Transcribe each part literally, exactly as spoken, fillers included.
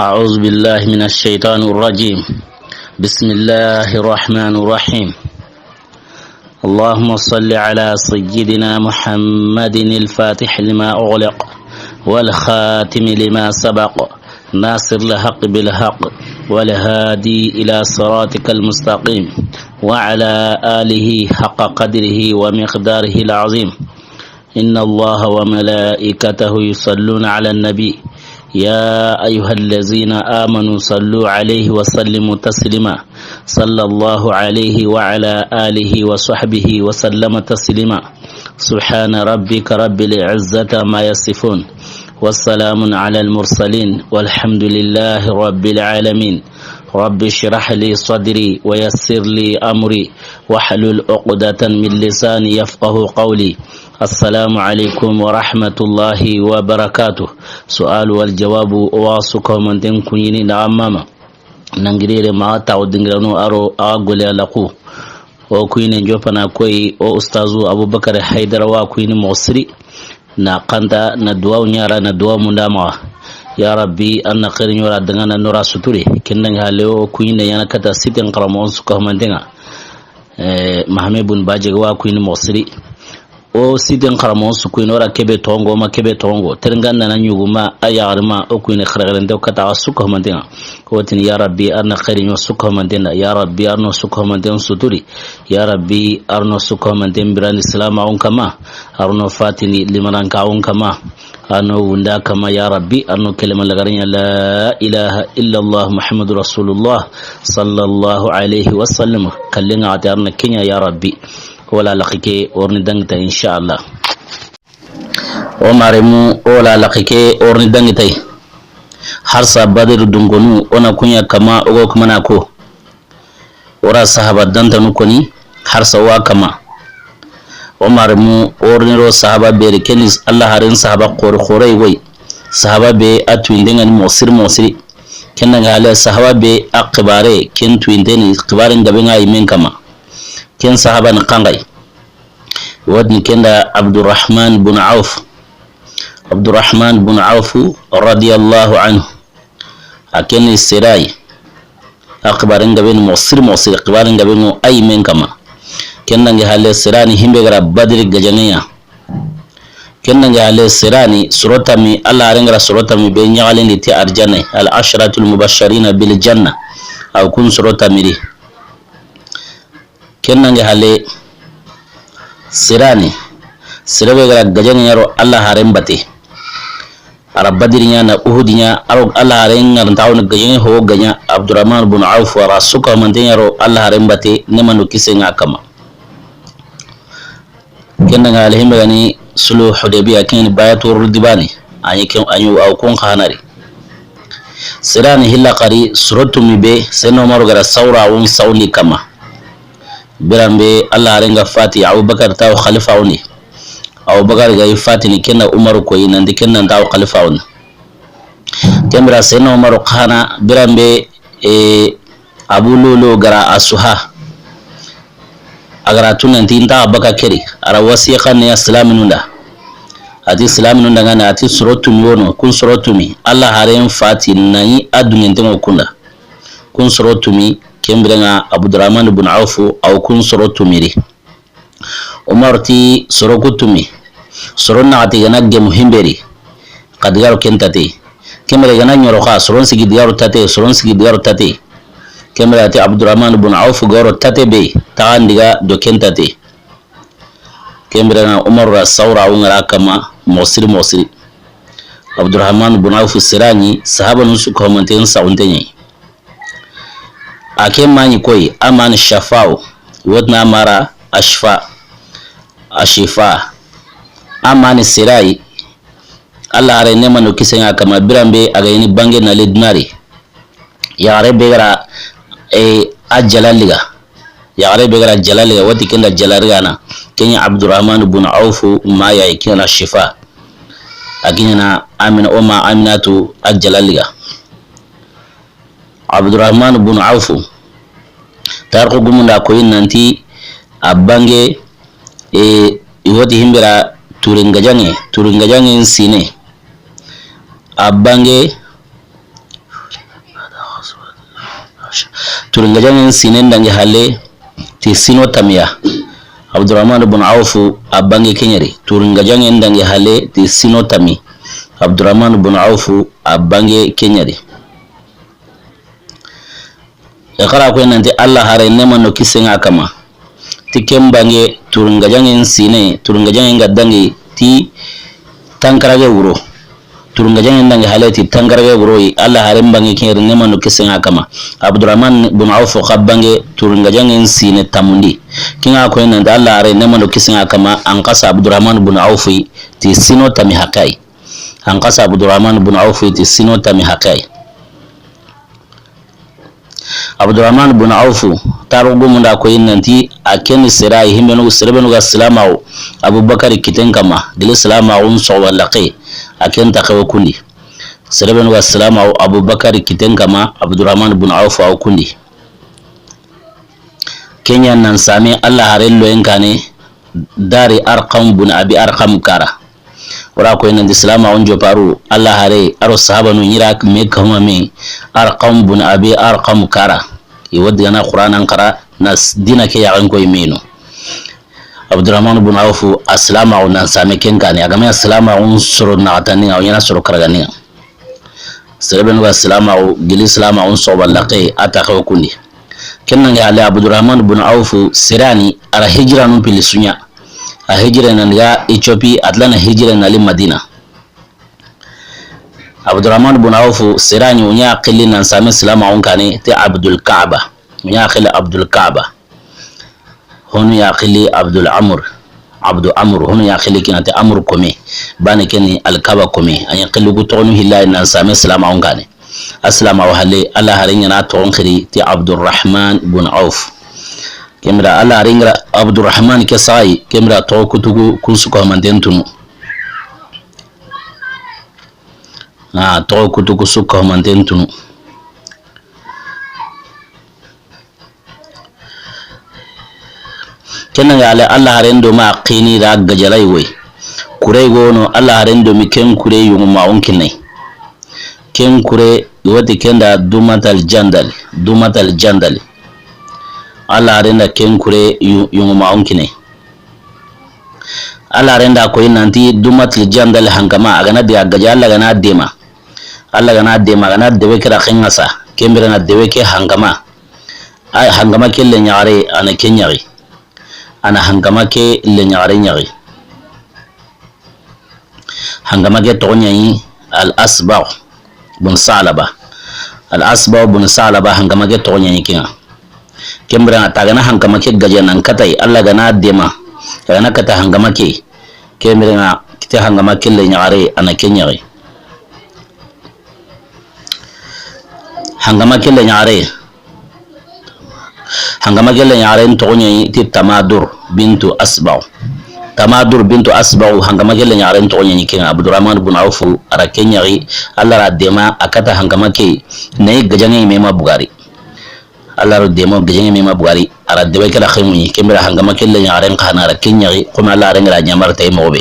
أعوذ بالله من الشيطان الرجيم. بسم الله الرحمن الرحيم. اللهم صل على سيدنا محمد الفاتح لما أغلق والخاتم لما سبق ناصر الحق بالحق والهادي إلى صراطك المستقيم وعلى آله حق قدره ومقداره العظيم. إن الله وملائكته يصلون على النبي، يا أيها الذين آمنوا صلوا عليه وسلموا تسليما. صلى الله عليه وعلى آله وصحبه وسلم تسليما. سبحان ربك رب العزة عما يصفون، وسلام على المرسلين، والحمد لله رب العالمين. رب اشرح لي صدري ويسر لي أمري واحلل عقدة من لساني يفقه قولي. السلام عليكم ورحمة الله وبركاته. سؤال والجواب. O wa su kahumanten kuɲini na a mama. Nangirere ma ta o dingirano aro a gole ala ku. O kuɲine jopana koyi o ustazu Abubakar Haydara wa kuɲini moxo siri. Na kanta na duwawu ɲara na duwawu munda maxa. Ya Rabbi, an na xeeri ɲora dangana nora suturi. Ken dangi halle o kuɲinde ɲana kata siten xaramoxon su kahumanten ŋa. Eh, Mahame Bun Bajege wa kuɲini moxo siri. O siten xaramoxon su kuɲini ora kebe tongo ma kebe tongo. Terenganda na ɲuguma a yaxarima o kuɲini xerexerente o kata a su kahumanten ŋa. Ko tini, ya Rabbi, ar na xeeri ɲo su kahumanten da. Ya Rabbi, ar no su kahumanten suturi. Ya Rabbi, ar no su kahumanten birandi silamaxun kama. Ar no fatini limanankaxun kama. Ar no wunda kama, ya Rabbi, ar no kelema lagariɲa la ilaha illallah Muhammadu Rasulullah sallallahu alayhi wa sallam. Kallen ŋa ati ar na keɲa, ya Rabbi. Wala laxike orni dangita, inshallah. O maremu, o la laxike orni dangitay. Harsa Badri dungonu, o na kuɲa kama, o go kumana ko. Ora sahaba dantanu koni, harsa wa kama. O maremu, orni ro sahaba beri, keni Allah haren sahaba xori xorey woy. Sahaba be a tuyinden ŋa ni moxo siri moxo siri. Ken dangi halle sahaba be a xibare, ken tuyindeni xibaren gabe ŋa yimen kama. Ken sahaba ni xanxay. Wodni kenda Abdurrahman bun Auf. Abdurrahman bun Auf radiyallahu anhu. A keni seray. A xibaren gabe ni moxo siri moxo siri, xibaren gabe ŋo a yimen kama. Ken dangi halle serani himbe gara Badri gajaŋeya. Ken dangi halle serani soro tammi, Allah haren gara soro tammi be ɲaxalendi ti arjanna, al asharatul mubashirina bil janna. Aw kun soro tammi di. Ken dangi halle serani, sere be gara gajaŋe ɲa ro Allah haren bate. A ra Badiri ɲa na Uhudi ɲa, a ro Allah haren ŋa rinta woni gajaŋe ho gajaŋe, Abdurrahman bun Auf a ra su kahumanten ɲa ro Allah haren bate, nemanu kisen ŋa kama. Ken dangi halle himbe gani sulu Hudaybiya, ken ni bayatu ridwani, a ɲi ken, a ɲi aw kun xanari. Serani hilla xari soro tumi be, Senna Umaru gara sawra wun sawni kama. Biranbe Allah haren ga fati, Abubakar taw khalifa woni. Abubakar ga yi fatini kenna Umaru koyi, nanti kenna taw khalifa woni. Kembira Senna Umaru xana, biranbe, e, Abu Lulu gara a suha. A gara tu nanti nta baka keri, a ra wasiya xanne ya silaminun da. A ti silaminun da ŋa ni, a ti soro tumi wono, kun soro tumi, Allah haren fati na ɲi a duŋenten ŋo kunda. Kun soro tumi, kembire ŋa Abdurrahman bun Auf, aw kun soro tumiri. Umar ti soro ku tumi, soro naxati gana gemu himberi, xa digaro ken tate. Kembire gana ɲoro xa, soron sigi digaro tate, soron sigi digaro tate. Kembire ati Abdurrahman bun Auf goro tate be, taxan diga do ken tate. Kembire ŋa Umar ra sawra wungara kama, moxo siri moxo siri. Abdurrahman bun Auf sirani, sahabanu su kahumanten saxunten ɲi. A ke maɲi koyi, a mani shafaw, wotna mara ashfa, ashifa. A mani sirayi, Allah haren nemanu kisen ŋa kama, biranbe a ga yini bange na le dunari. Yaxare be gara, e, a jalaliga. Yaxare be gara jalaliga, wati kenda jalarigana. Kenya Abdurrahman bun Auf maya kena shifa. A kiɲana Amina, o ma Aminatu a jalaliga. Abdurrahman bun Auf, tarixu gumunda koyi nanti a bange, e, i woti himbira turingajaŋe, turingajaŋe nsine. A bange Turingajaŋen sinen dangi halle ti sino tamiya. Abdurahman bun Awfu a bange keɲeri. Turingajaŋen dangi halle ti sino tami. Abdurahman bun Awfu a bange keɲeri. I xara koy nanti Alla hare nema no kisenga kama. Ti ken bange turingajaŋen sine, turingajaŋen ga dangi ti tankarage wuro. Turingajaŋen dangi halle ti tankarage wuro yi, Alla hare bange keɲeri nema no kisenga kama. Abdurahman bun Awfu xa bange turingajaŋen sine tamundi. Kinga koy nanti Alla hare nema no kisenga kama, an xasa Abdurahman bun Awfu yi ti sino tami haqqe yi. An xasa Abdurahman bun Awfu yi ti sino tami haqqe yi. Abdurahman bun Awfu, taarixu gumun da koyi nanti a ken ni sere yi, himbenu, serebenu ga silamaxu Abubakari kiten kama, gili silamaxun soxoba laxe, a ken ta xewe kundi. Serebenu ga silamaxu Abubakari kiten kama, Abdurahman bun Awfu a wo kundi. Kenya nan same Alla hare loyen kane, dari Arqam bun Abi Arqam kara. Wora koy nanti silamaxun joparu, Alla hare, a ro sahabanu ɲira me kahuma me, Arqam bun Abi Arqam kara. I wo digana Qur'anan xara na s-, dina ke yaxen koy menu. Abdurahman bun Awfu a silamaxu nan same ken kane, a game a silamaxun soro naxataninga, o ɲana soro karaganinga. Serebenu ga silamaxu, gili silamaxun soxoba laxe, a ta xewe kundi. Ken nange halle Abdurahman bun Awfu, serani, a ra hijiranu pili suɲa. A hijire nan ga Ethiopie, a tilana hijire nali Madina. Abdurahman bun Awfu, serani, o ɲa xilli nan same silamaxun kane, ti Abdul Kaaba. O ɲa xilli Abdul Kaaba. Honu ya xilli Abdul Amr. Abdu Amr, honu ya xilli kinati Amr kome. Bane keni Alkaba kome. A ɲa xilli ku toxonu hilla nan same silamaxun kane. A silamaxu halle, Alla hare ɲana toxon xiri ti Abdurahman bun Awf. Kemira Alla hare ŋa ra Abdurahman ke sayi, kemira toxo kutuku ku su ko manten tunu. Ah, toxo kutuku su ko manten tunu. Ken ŋa ale Alla haren do ma xini da gajalay woy. Kure gono Alla haren do mi ken kure yungumaxun kinay. Ken kure wati kenda Dumatal Jandal, Dumatal Jandal. Alla haren da ken kure yu-, yungumaxun kinay. Alla haren da koy nanti Dumatal Jandal hankama, a gana diga gaja Alla gana dema. Alla gana dema, a gana dewe kira xengasa. Kembere na dewe ke hankama. Ay, hankama ke le ɲaxare, a na ke ɲaxi. A na hankama ke le ɲaxare ɲaxi. Hankama ke toxo ɲa yi Al Asbagh bun Salaba. Al Asbagh bun Salaba hankama ke toxo ɲa yi ke ŋa. Kembere na ta gana hankama ke gaja nan katay, Alla gana dema. Gana kata hankama ke. Kembere na kite hankama ke le ɲaxare, a na ke ɲaxi. Hankama ke le ɲaxare. Hankama ke le ɲaxaren toxo ɲa yi ti Tamadur bintu Asbagh. Tamadur bintu Asbagh, hankama ke le ɲaxaren toxo ɲa yi ke ŋa, Abdurahman bun Awfu, a ra ke ɲaxi, Alla ra dema, a kata hankama ke, na yi gajaŋe me ma bugari. Alla ra dema, gajaŋe me ma bugari, a ra dewe ke ra xemuɲi, kembere hankama ke le ɲaxaren xa na ra ke ɲaxi, comme Alla ra ŋa ra ɲamar tay moxo be.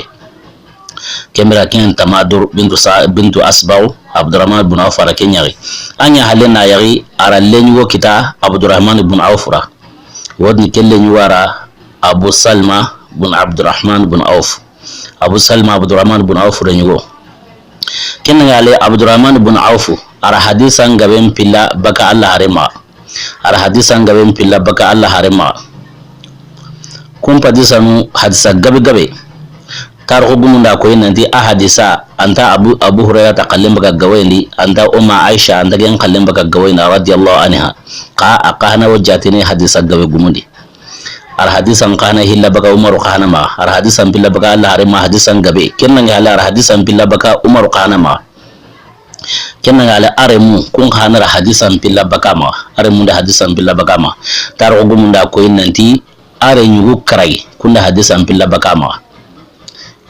Kembere ken Tamadur bintu Sa-, bintu Asbagh, Abdurahman bun Awf a ra ke ɲaxi. A ɲa halle na yaxi, a ra leɲugo kita Abdurahman bun Awf ra. Wodni ke leɲugo a ra Abu Salma bun Abdurahman bun Awf. Abu Salma Abdurahman bun Awf leɲugo. Ken ŋa ale Abdurahman bun Awf, a ra hadisan gaben pilla baka Alla hare ma. A ra hadisan gaben pilla baka Alla hare ma. Kun hadisanu hadisa gabe gabe. Tarixu gumun da koy nanti a hadisa, anta Abu, Abu Hurairata xallen baka gawendi, anta Umma Aisha, anta gen xallen baka gawendi, radiyallahu anha. Xa a xa hana wo jatini hadisa gabe gumundi. A ra hadisan xa hana hilla baka Umaru xa hana ma. A ra hadisan pilla baka Alla hare ma hadisan gabe. Ken ŋa ale a ra hadisan pilla baka Umaru xa hana ma. Ken ŋa ale a remu, kun xa na ra hadisan pilla baka ma. A remu da hadisan pilla baka ma. Tarixu gumun da koy nanti, a re ɲugu karay, kun da hadisan pilla baka ma.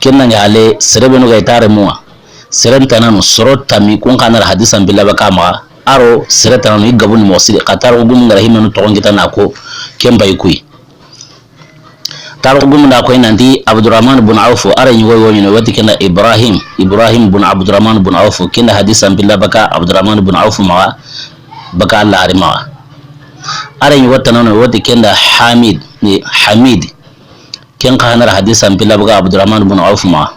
Ken ŋa ale, sere benu ga i ta remu wa. Sere tananu, soro tami, kun xa na ra hadisan pilla baka ma. A ro, sere tananu, i gabun moxo siri, xa tarixu gumun ga ra himenu toxon kita na ko, ken bay kuy. Tarixu gumun da koy nanti Abdurahman bun Awf, a ra ɲugo yo ɲino wati kenda Ibrahim, Ibrahim bun Abdurahman bun Awf, kenda hadisan pilla baka Abdurahman bun Awf maxa. baka Alla haaren maxa. A ra ɲi wo tanano, wo ti ken da Hamid, ni Hamid. Ken xa na ra hadisan pilla baka Abdurahman bun Awf maxa.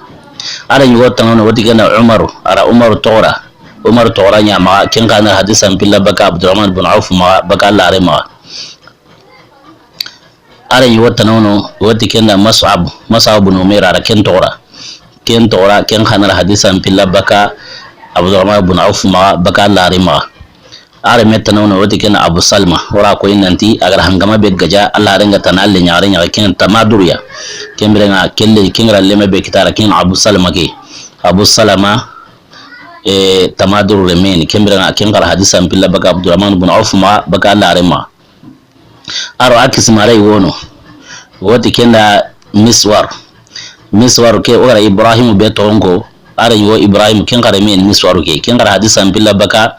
A ra ɲi wo tanano, wo ti ken da Umaru, a ra Umaru toxora. Umaru toxora ɲa maxa, ken xa na ra hadisan pilla baka Abdurahman bun Awf maxa, baka Alla haaren maxa. A ra ɲi wo tanano, wo ti ken da Mus'ab, Mus'ab bun Umair, a ra ken toxora. Ken toxora, ken xa na ra hadisan pilla baka Abdurahman bun Awf maxa, baka Alla haaren maxa. A ra me tanano, wo ti ken da Abu Salma, o ra ko i nanti, a ga ra hangama be gaja, Alla haaren ga tana le ɲaxare ɲaxa, ken tamadur ya. Ken biren ŋa, kelle, ken ga ra leme be kita a ra, ken Abu Salma ke. Abu Salama, e, tamadur remeni, ken biren ŋa, ken xa ra hadisan pilla baka Abdurahman bun Awf maxa, baka Alla haaren maxa. A ro a kisimare wono. Wo ti ken da Miswar. Miswar ke, o ga ra Ibrahim be toxon ko. A ra ɲi wo Ibrahim, ken xa ra me ni Miswar ke. Ken xa ra hadisan pilla baka,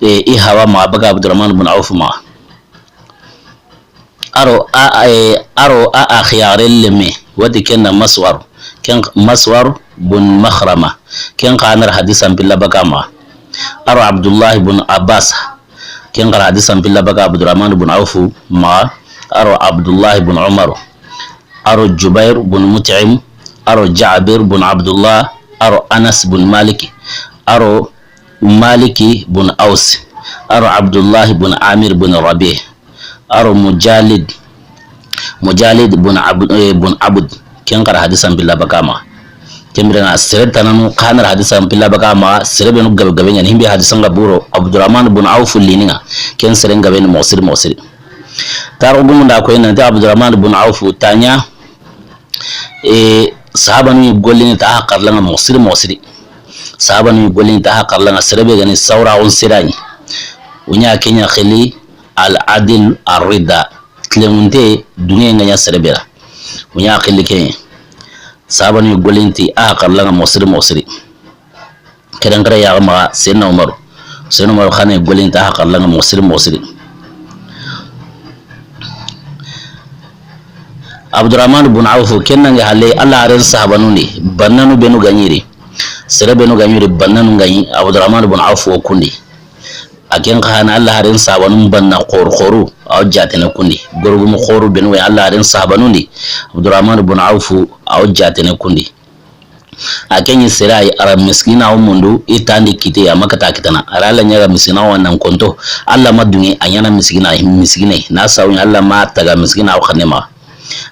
e, i haaba maxa, baka Abdurahman bun Awf maxa. A ro a, a, e, a ro a, a xiyare leme. Wo ti ken da Maswar. Ken Maswar bun Maxrama. Ken xa na ra hadisan pilla baka maxa. A ro Abdullah bun Abbas. Ken xa ra hadisan pilla baka Abdurahman bun Awf maxa. A ro Abdullah bun Umar. A ro Jubair bun Mut'im. A ro Jabir bun Abdullah. A ro Anas bun Malik. A ro Maliki bun Aus. A ro Abdullah bun Amir bun Rabi. A ro Mujalid, Mujalid bun Abd, e, bun Abd. Ken xa ra hadisan pilla baka maxa. Ken biren ŋa sere tananu xa na ra hadisan pilla baka maxa, sere benu gabe gabe ɲa ni, himbe hadisan ga buro Abdurahman bun Awf lini ŋa. Ken sere gabe ni moxo siri moxo siri. Tarixu gumun da ko i nanti Abdurahman bun Awf ta ɲa, e, sahabanu gollini ta hakarla ŋa moxo siri moxo siri. Sahabanu gollini ta hakarla ŋa, sere be ga ni sawra on sirani. O ɲa ken ɲa xili al adil ar rida. Tilenŋunte, duŋe ŋa ɲa sere be ra. O ɲa xili ken. Sahabanu gollini ti a hakarla ŋa moxo siri moxo siri. Keren kere ya ga maxa Seydina Umaru. Seydina Umaru xa na gollini ta hakarla ŋa moxo siri moxo siri. Abdurahman bun Awf, ken nange halle, Alla haaren sahabanun di, bannanu benu ga ɲi ri. Sere benu ga ɲi ri, bannanu ga ɲi, Abdurahman bun Awf wo kundi. A ken xa na Alla haaren sahabanun banna xoru xoru, a wo jaatene kundi. Gorgumu xoru benu ga Alla haaren sahabanun di, Abdurahman bun Awf, a wo jaatene kundi. A ken ɲi sere yi, a ra miskina wo mundu, i tandi kite, a ma kata kitana. A ra Alla ɲa ga miskina wo nan konto. Alla ma duŋe, a ɲa na miskina, miskine. Na sawu ɲa Alla ma taga miskina wo xanne maxa.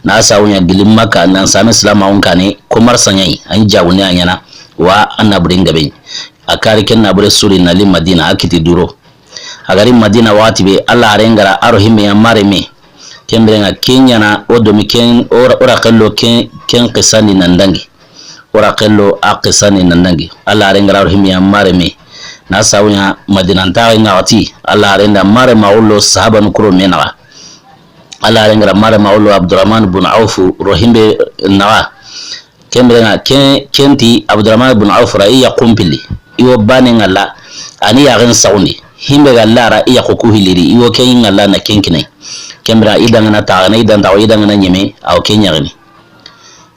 Na sawu ɲa gili Makka, nan same silama wo n kane, ko marsa ɲa yi, an jawune a ɲa na, wa an nabure n gabe. A kari ken nabure suri na li Madina, a kiti duro. A ga ri Madina waxati be, Alla haaren ga ra a ro himbe ya mare me. Ken biren ŋa ken ɲa na o domi ken, o ra, o ra xello ken, ken xisandi nan dangi. O ra xello a xisandi nan dangi. Alla haaren ga ra ro himbe ya mare me. Na sawu ɲa Madina nta ga ŋa waxati. Alla haaren da mare ma wo lo sahabanu kuro me naxa. Alla haaren ga ra mare ma wo lo Abdurahman bun Awf ro himbe naxa. Ken biren ŋa, ken, ken ti Abdurahman bun Awf ra, i ya kumpili. I wo bane ŋalla, a ni yaxen saxundi. Himbe ga lara, i ya ko ku hiliri. I wo ken ŋalla na ken kine. Ken biren ŋa, i dangana taxana, i dantaxo, i dangana ɲeme, a wo ken ɲaxini.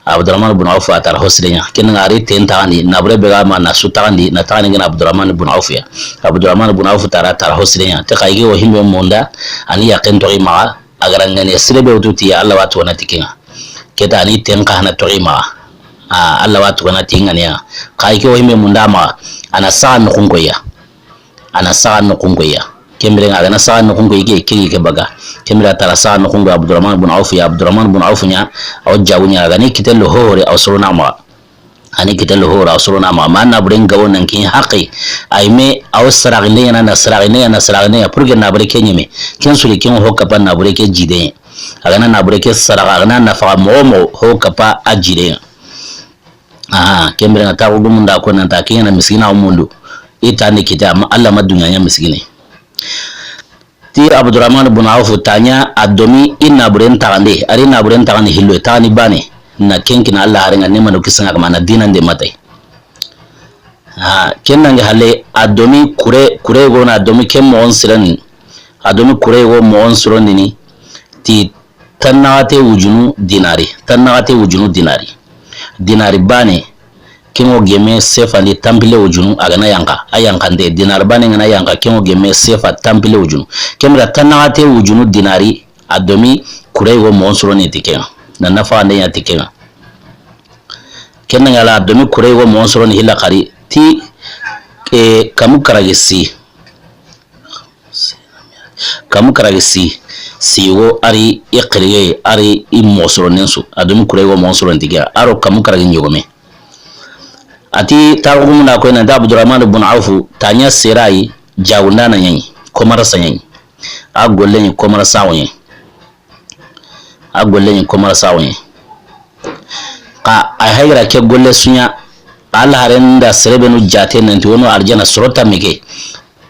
Abdurahman bun Awf a tara hosire ɲa. Ken ŋa a ri ten taxandi, nabure be ga ma na su taxandi, na taxandi ŋa na Abdurahman bun Awf ya. Abdurahman bun Awf tara, tara hosire ɲa. Te xa i ke wo himbe munda, a ni yaxen toxi maxa, a ga ra ŋa ni sire be wutu ti ya, Alla wa tugana ti ken ŋa. Keta ni ten xa na toxi maxa. A, Alla wa tugana ti ŋa ni ya. Xa i ke wo himbe munda maxa, a na saxa noxun koyi ya. A na saxa noxun koyi ya. Ken biren ŋa, a ga na saxa noxun koyi ke, ke, ke baga. Ken biren a tara saxa noxun koyi Abdurahman bun Awf ya, Abdurahman bun Awf ɲa, a wo jawu ɲa, a ga ni kite lo hohore, a wo soro na maxa. A ni kite lo hohore, a wo soro na maxa. Ma nabure n gawo nan kin haqi. Ay me, a wo saraxinde ɲa na, na saraxinde ɲa, na saraxinde ɲa, pour que nabure ke ɲeme. Ken suri ken ho kapa nabure ke jide. A ga na nabure ke saraxa, a ga na nafaxa moxo moxo, ho kapa a jide. Aha, ken biren ŋa taxu gumun da ko nan ta, ken ɲa na miskina wo mundu. I tandi kite, a ma, Alla ma duŋe a ɲa miskine. Ti Abdurahman bun Awf ta ɲa a domi i naburen taxande, a ri naburen taxandi hillo, taxandi bane. Na ken kina Alla haaren ŋa, ne mano kisa ŋa kama na dinan de matay. Ha, ken nange halle, a domi kure, kure go na a domi ken moxon sirani. A domi kure go moxon sirondini. Ti tannaxate wujunu dinari, tannaxate wujunu dinari. Dinari bane, ken ŋo gemme sefa ndi tanpille wujunu, a ga na yanqa, a yanqante, dinari baane ga na yanqa, ken ŋo gemme sefa tanpille wujunu. Ken bire tannaxate wujunu dinari, a do mi kure yogo moxon soro ni ti ken ŋa. Na nafaxande ɲa ti ken ŋa. Ken ŋa la a do mi kure yogo moxon soro ni hilla xari ti, e, kamu karagi si. Kamu karagi si, si yogo a ri i xirige, a ri i moxon soro nen su, a do mi kure yogo moxon soro ni ti ken ŋa, a ro kamu karagi ɲogome. A ti, taxugumu na koyi nanti Abdurahmani bun Awfu, ta ɲa sere yi, jaagundana ɲa yi, komarasa ɲa yi. A golle ɲi komarasa wo ɲa yi. A golle ɲi komarasa wo ɲa yi. Xa a hayi ga ra ke golle su ɲa, Alla haren da sere benu jaate nanti wono arjana soro ta meke.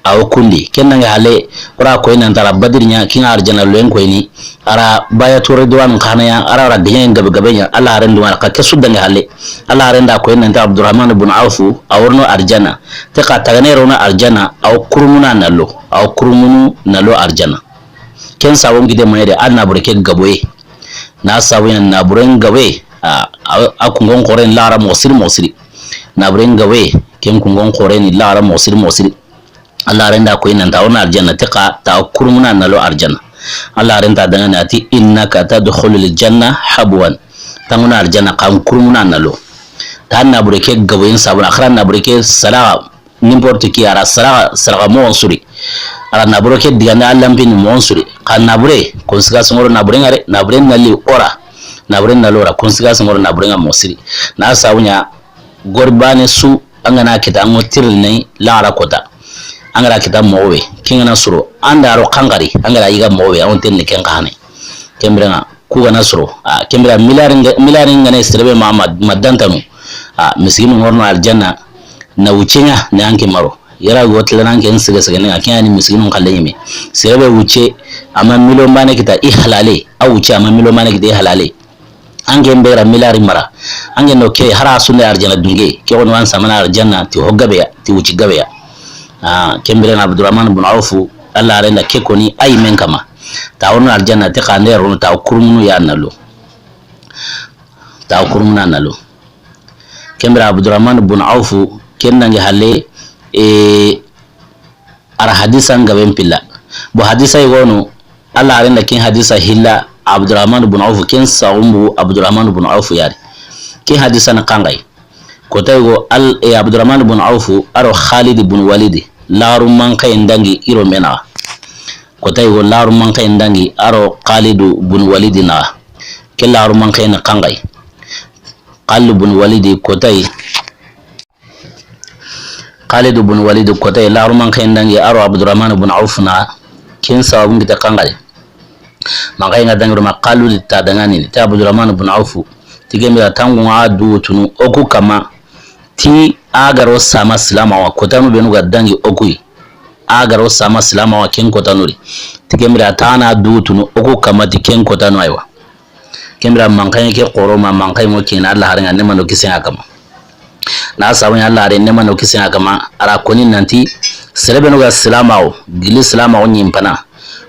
A wo kundi. Ken dangi halle, o ra koyi nanti a ra Badiri ɲa, ken ŋa arjana loyen koyini. A ra bayatu ridwan xa na ɲa, a ra, a ra gaɲen gabe gabe ɲa, Alla haren duma xa ke su dangi halle. Alla haren da koyi nanti Abdurahmani bun Awfu, a wo rono arjana. Te xa tagane rono arjana, a wo kurumunu na lo. A wo kurumunu na lo arjana. Ken sabun kite mayede, a nabure ke gaboye. Na sabu ɲa naburen gaboye, a, a, a kungon xoren laxara moxo siri moxo siri. Naburen gaboye, ken kungon xoren ni laxara moxo siri moxo siri. Alla haren da koyi nanti a wo rono arjana, te xa ta kurumunu na lo arjana. Alla haren ta dangana a ti, innaka tadkhulul janna habwan. Tanŋu na arjana xa kurumunu na lo. Ta nabure ke gaboyen sabun, a xara nabure ke salaxa, n'importe qui, a ra salaxa, salaxa moxon suri. A ra nabure ke digande a lanpini moxon suri. Xa nabure, kon siga songoro nabure ŋa re, nabure na li o ra. Nabure na lo o ra, kon siga songoro nabure ŋa moxo siri. Na sabu ɲa, gori baane su, an ga na kita, an ŋo tirli nayi, laxara kota. An ga ra kita moxo be, ken ga na soro, an da ro xanxari, an ga ra yiga moxo be, an wo tenni ken xa hane. Ken bire ŋa, ku ga na soro, a, ken bire miliyari nga-, miliyari nga ne sere be ma, ma, ma dantanu. A, miskinu ŋo rono arjana, na wucce ɲa, ne an ke maro. Yara go tele nan ke sege sege ne, ken ŋa ni miskinu xalle ɲi me. Sere be wucce, a ma miliyon baane kita, i halale, a wucce, a ma miliyon baane kita, i halale. An ke n be ra miliyari mara. An ke no ke hara sunde arjana dunge. Ke wono an samana arjana ti ho gabe ya, ti wuci gabe ya. Ah, ken bire na Abdurahman bun Awfu, Alla haren da ke koni a yi men kama. Ta wono arjana te xa nde rono ta kurumunu ya na lo. Ta kurumunu na lo. Ken bire Abdurahman bun Awfu, ken dangi halle, e, a ra hadisa nga ben pilla. Bo hadisa yogo no, Alla haren da ken hadisa hilla Abdurahman bun Awfu, ken saxumbu Abdurahman bun Awfu ya ri. Ken hadisa na xanxayi. Kota yogo al, e, Abdurahman bun Awfu, a ro Khalid bun Walid, laxaru manxaye n dangi i ro me naxa. Kota yogo laxaru manxaye n dangi a ro Khalid bun Walid naxa. Ke laxaru manxaye na xanxayi. Khalid bun Walid kota yi. Khalid bun Walid kota yi, laxaru manxaye n dangi a ro Abdurahman bun Awfu naxa, ken sabun kite xanxayi. Manxaye nga dangi ro ma Khalid ta dangani, ti Abdurahman bun Awfu, ti ken bire tanŋu ŋa du tunu o ku kama, ti a ga ro sama silamaxu, kotanu benu ga dangi o ku yi. A ga ro sama silamaxu ken kotanu ri. Ti ken bire ta na du tunu o ku kama ti ken kotanu aywa. Ken bire manxaye ke xoro ma manxaye mo ken Alla haren ŋa ne mano kisen ŋa kama. Na sabu ɲa Alla haren ne mano kisen ŋa kama, a ra koni nanti, sere benu ga silamaxu, gili silamaxu ɲi n pana.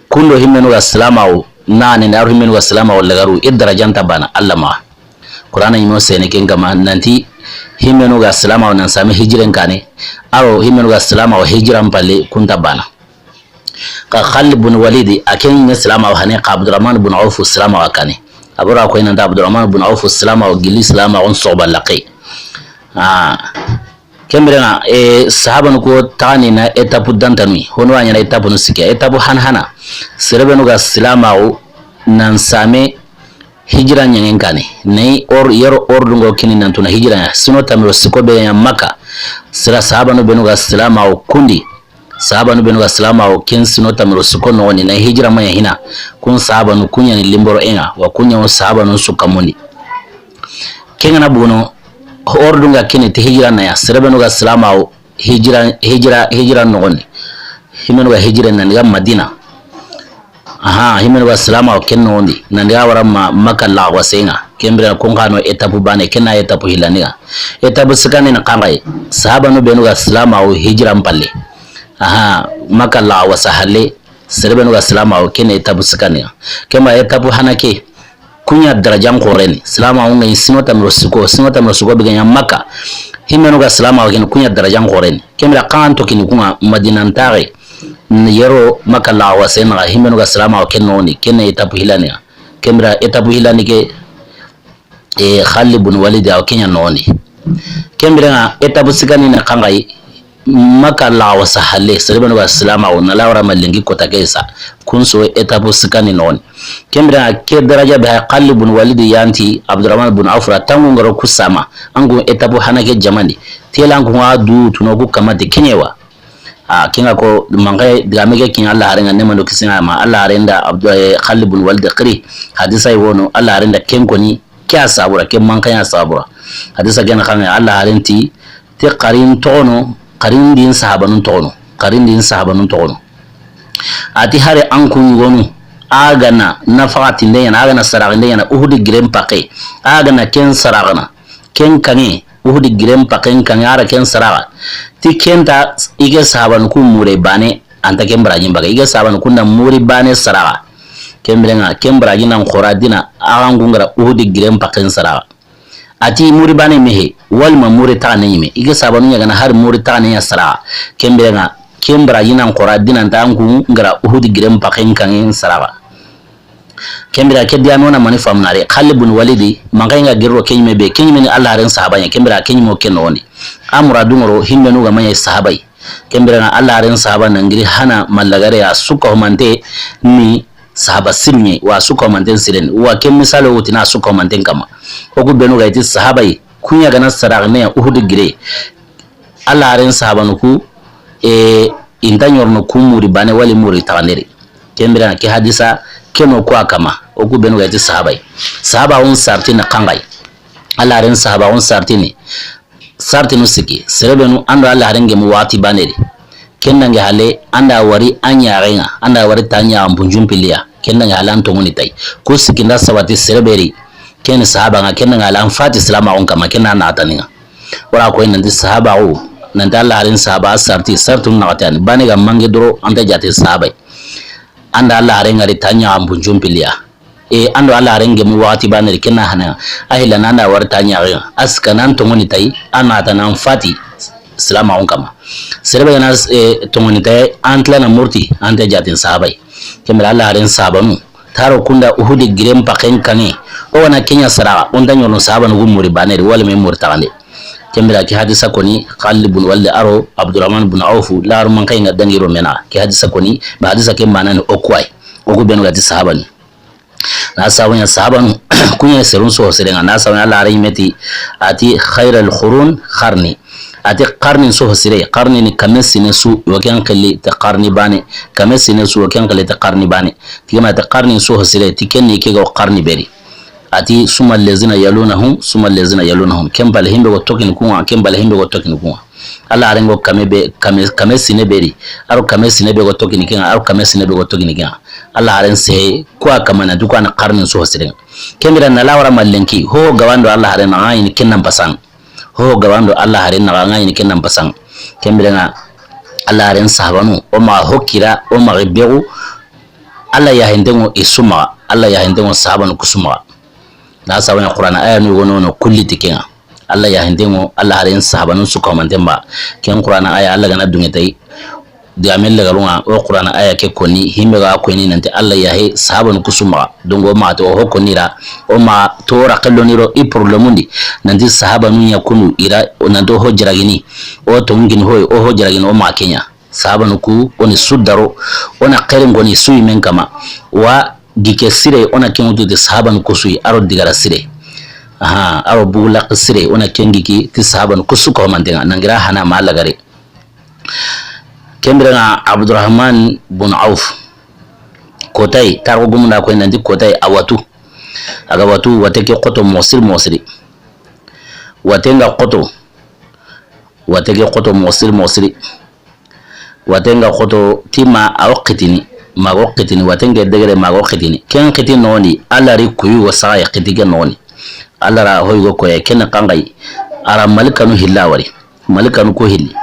Kundo himmenu ga silamaxu, na ne, a ro himmenu ga silamaxu lagaru, i daraja nta bana, Alla maxa. Qur'ana ɲi mo sene ken kama, nanti, himmenu ga silamaxu nan same hijiren kane, a ro himmenu ga silamaxu hijiran palle, kun ta bana. Xa Khalid bun Walid, a ken ɲi silamaxu hane, xa Abdurahman bun Awfu silamaxu kane. A boro a koyi nanta Abdurahman bun Awfu silamaxu gili silamaxu n soxoba laqe. Ah. Ken bire ŋa, e, sahabanu ko taxani na étape dantanu yi. Hono wa ɲaana étape nu sikki. Étape han hana. Sere benu ga silamaxu nan same hijira ɲangen kane. Nayi or, yero or dungo kini nantu na hijira ɲa. Sino tamiro siko be ɲa Makka. Sira sahabanu benu ga silamaxu kundi. Sahabanu benu ga silamaxu ken sino tamiro siko noxoni na hijira ma ɲa hina. Kun sahabanu kun ɲa ni limboro enga. Wa kun ɲa wo sahabanu su kamundi. Ken ga na bono, ordre nga kene ti hijira na ya, sere benu ga silamaxu hijira, hijira, hijira noxondi. Himenu ga hijira nan diga Madina. Aha, himenu ga silamaxu ken noxondi. Nan diga wara ma Makka laxa wasenga. Ken bire kun xa no étape bane, ken na étape hilandi ga. Étape sikandi na xanxayi. Sahabanu benu ga silamaxu hijira n palle. Aha, Makka laxa wasa halle. Sere benu ga silamaxu ken étape sikandi ga. Ken ba étape hana ke. Kuɲa darajan xoreni. Silamaxu ŋa yi sino tamiro siko, sino tamiro siko be ga ɲa Makka. Himmenu ga silamaxu ken kuɲa darajan xoreni. Ken bire xa an to kini kuŋa Madina ntaxe. Yero Makka laxawase naxa himmenu ga silamaxu ken noxoni. Ken ne étape hilani ŋa. Ken bire étape hilani ke, e, Xalid bun Walid awa ken ɲa noxoni. Ken bire ŋa étape sikani na xa ŋa yi. Makka laxawasa halle, sere benu ga silamaxu, na lawara ma lenki kota ke sa, kun su étape sikani noxoni. Ken bire ŋa ke daraja be hay Xalid bun Walid yanti Abdurahman bun Awf ra tangu ŋa ro ku sama, an kun étape hana ke jamani, telan kun ŋa du tuno ku kamate keɲewa. A, ken ŋa ko, manxe, digame ke ken ŋa Alla haren ŋa, ne mando kisi ŋa ma, Alla haren da Abdu-, e, Xalid bun Walid xiri, hadisa yi wono, Alla haren da ken koni, ke a sabura, ke manxe ya sabura. Hadisa ken xa ŋa, Alla haren ti, Ti xarin toxono, xarin din sahabanun toxono, xarin din sahabanun toxono. A ti hari an kun yugonu, a ga na nafaxatinde ɲaana, a ga na saraxinde ɲaana, Uhudi giren paxe, a ga na ken saraxana, ken kaŋe, Uhudi giren paxen kaŋe, a ra ken saraxa. Ti ken ta, i ke sahabanu ku mure bane, an ta ken barajin baga, i ke sahabanu kunda muri bane saraxa. Ken bire ŋa, ken baraji nan xora dina, a ga n kun ga ra Uhudi giren paxen saraxa. A ti muri bane mehe, walima muri taxane ɲime. I ke sabanu ɲagana hari muri taxane ɲa saraxa. Ken bire ŋa, ken baraji nan xora dinanta an kun ga ra Uhudi giren paxen kaŋen saraxa. Ken bire ke diya nona mani famunare, Xalid bun Walidi, manxe ŋa giro ke ɲime be, ke ɲime ni Alla haren sahaba ɲa, ken bire ke ɲime o ke noxondi. A muradu ŋoro, himbenu ga ma ɲa sahaba yi. Ken bire ŋa Alla haren sahaba na ŋiri hana mallagare a suka humante ni sahaba sirɲe, wa suka humanten siren, wa ken misalo wutina suka humanten kama. O ku benu ga iti sahaba yi, kuɲa ga na saraxne ya Uhudi gire. Alla haren sahabanu ku, e, inta ɲorno ku muri bane wali muri taxanderi. Ken bire ŋa ke hadisa, ke no ku a kama. O ku benu ga iti sahaba yi. Sahaba un sarti na xa ŋa yi. Alla haren sahaba un sarti ni. Sartinu siki, serebenu ando Alla haren gemu waxati baneri. Ken dange hale, anda wari a ɲaxen ŋa, anda wari ta ɲaxan bunjun piliya. Ken dange hale an tongoni tay. Ku siki nda sabati sereberi. Ken sahaba ŋa, ken dange hale an fati silamaxun kama, ken na naxatani ŋa. Wara koy nanti sahabaxu, nanti Alla haren sahaba sarti, sartinu naxatani. Bane ga mange doro, anta jate sahaba yi. Anda Alla haren ŋari ta ɲaxan bunjun piliya. E, ando Alla haren gemu waxati baneri ken na hana. A hila nanda wari ta ɲaxen ŋa. A sika nan tongoni tay, a nata nan fati silamaxun kama. Serebe ga na, e, tongoni tay, an tila na murti, anta jatin sahaba yi. Ken bire Alla haren sahabanu. Taro kunda Uhudi giren paxen kaŋe. O ga na ken ɲa saraxa, o nta ɲorno sahabanu gu muri baneri, wala me muri taxande. Ken bire ke hadisa koni, Xalid bun Walidi aro, Abdurahman bun Awfu, la aro manxe ŋa dangiro mena. Ke hadisa koni, ba hadisa ke manani o ku wa yi. O ku benu ga ti sahabani. Na sabu ɲa sahabanu, kuɲe serun soxo sire ŋa, na sabu ɲa Alla haren ɲime ti, a ti, "Khairal qurun qarni." A ti qarni soxo sire, qarni ni kame sine su, yo ken xili ti qarni bane, kame sine su, yo ken xili ti qarni bane. Ti ke ma ti qarni soxo sire, ti ken ni ke ga qarni beri. A ti, "Summa allazina yalunahum, summa allazina yalunahum." Ken bale himbe go tokini ku ŋa, ken bale himbe go tokini ku ŋa. Alla haren go kame be, kame, kame sine beri. Aro kame sine be go tokini ke ŋa, aro kame sine be go tokini ke ŋa. Alla haren se, ku a kama na du ku a na qarni soxo sire ŋa. Ken bire na lawara ma lenki, ho gawando Alla haren na ŋa yi ni ken nan pasan. Ho gawando Alla haren na ŋa yi ni ken nan pasan. Ken bire ŋa Alla haren sahabanu, o ma ho kira, o ma begu, Alla yaxinten ŋo i su maxa, Alla yaxinten ŋo sahabanu ku su maxa. Na sabu ɲa Qur'ana aya nu yogo nono kulli ti ke ŋa. Alla yaxinten ŋo, Alla haren sahabanu su kamanten ba. Ken Qur'ana aya Alla ga na dunge tay. Digame lagarun ŋa, o Qur'ana aya ke koni, himbe ga koni nanti Alla yaxe sahabanu ku su maxa. Donc o maxa ti o ho koni ra, o maxa to ra xello ni ro i problème ndi. Nanti sahabanu ɲa kunu i ra, nanti o ho jaragini. O tongini hoy, o ho jaragini o maxa ke ɲa. Sahabanu ku, o ni su daro, o na xeerin koni su yi men kama. Wa gike sire, o na ken wutu ti sahabanu ku su yi, aro digara sire. Aha, aro bugulaq sire, o na ken giki ti sahabanu ku su ko mantenga, nangira hana ma lagare. Ken bire ŋa Abdurahman bun Auf. Kotay, tarxu gumunda koy nanti kotay a watu. A ga watu, wate ke xoto moxo siri moxo siri. Wate nga xoto. Wate ke xoto moxo siri moxo siri. Wate nga xoto ti ma a wo xitini, ma go xitini, wate nga degere ma go xitini. Ken xiti noxoni, Alla ri kuyu go saxa yi xiti ke noxoni. Alla ra hoy go koye, ken xanxayi. A ra malikanu hilla wari. Malikanu ko hilli.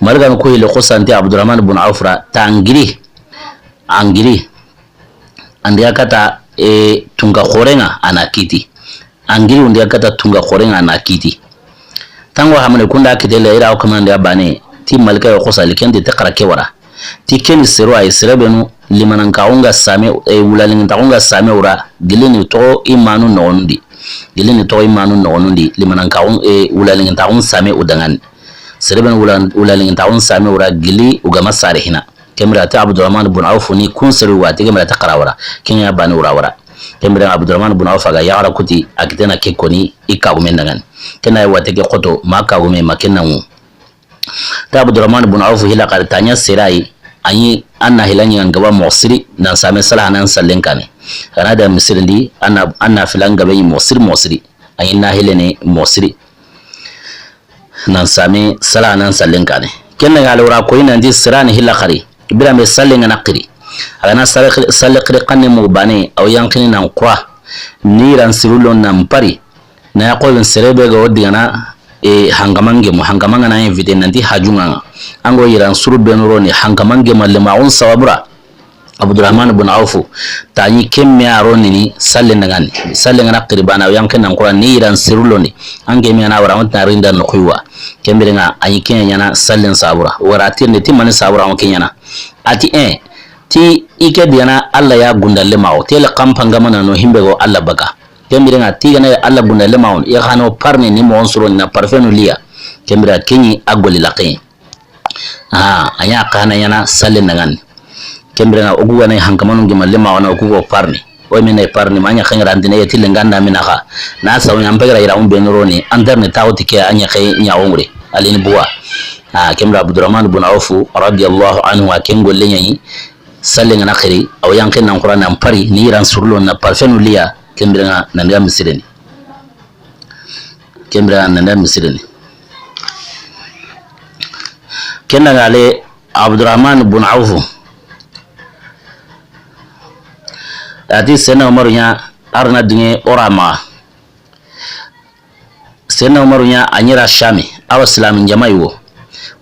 Malikanu ko hilli, xo santi Abdurahman bun Auf ra, ta ngiri. A ngiri. Andi a kata e, tunka xoren ŋa a na kiti. An giri wundi a kata tunka xoren ŋa a na kiti. Tango hamane kunda kitele ira o kamande a bane ti malika yo xosali kenti te xara ke wara. Ti keni sero ay sere benu limanankaxu ŋa same, e, wulalingintaxu ŋa same wura gilini toxo i manu noxonundi. Gilini toxo i manu noxonundi limanankaxu, e, wulalingintaxu same u dangani. Sere benu wula-, wulalingintaxu same wura gili u gama sare hina. Kembira ti Abdurahman bun Awfu ni kun sere wa ti kembira ti xara wara. Kenya bani wura wara. Kembira Abdurahman bun Awfu a ga yaxara kuti a kitena ke koni i kagume dangani. Kena ya wate ke xoto ma kagume ma kenna ŋu. Ta Abdurahman bun Awfu hila xari tanya serai. Ayi an na hila ɲiŋan gaba moxo siri nan same sala hanan sallen kane. Kana da misirindi an na, an na filan gabe ɲi moxo siri moxo siri. Ayi na hilene moxo siri. Nan same sala hanan sallen kane. Kenna ga alwara koyi nanti sirani hila xari. Birame sallen ŋa na xiri. A ga na salle xiri xanne mu bane aw yanxini nan kura. Ni ran sirullo nan pari. Na ya xoben sere be ga o digana, e, hankamange mu hankamanga na invité nanti hajunga. Ango yiran suru benu roni hankamange ma lemaxun sababura. Abdurahman bun Awfu tani kemme a ronini salle dangani. Salle ŋa na xiri bana aw yanke nan kura ni yiran sirullo ni. Ange me na wara wonta rinda no kuywa. Kembire ŋa ayi kenya ɲana sallen sabura. Wara tirne ti mani sabura on kenyana. Ati e ti i ke digana Alla ya gundalle maxo. Tele kampanga mana no himbe go Alla baka. Kembire ŋa ti gana Alla gunda lema on ya xano parni ni mo on suro na parfenu liya. Kembira kenyi a goli la ken. Ah, a ɲa xana ɲana salle nangani. Kembire ŋa ogu gana hankamanu gima lema ona ogu go parni. O mena parni ma ɲa xengra andine yeti lenganda mina xa. Na sawu ɲa mpegara ira umbe nuroni anterne tawti ke a ɲa xe ɲa ongure. Alini buwa. Ah, kembira Abdurrahman bun Awfu radiyallahu anhu a ken golle ɲayi. Salle ŋa na xiri, aw yanke nan Qur'an nan pari, ni yiran surlo na parfenu liya, kembire ŋa nan ga misireni. Kembire ŋa nan ga misireni. Kenda ŋa le Abdurrahman bun Awfu. Ati Sena Umaru ɲa arna dinge orama. Senna Umaru ɲa a ɲi ra Shami, a ro silamin jama yi wo.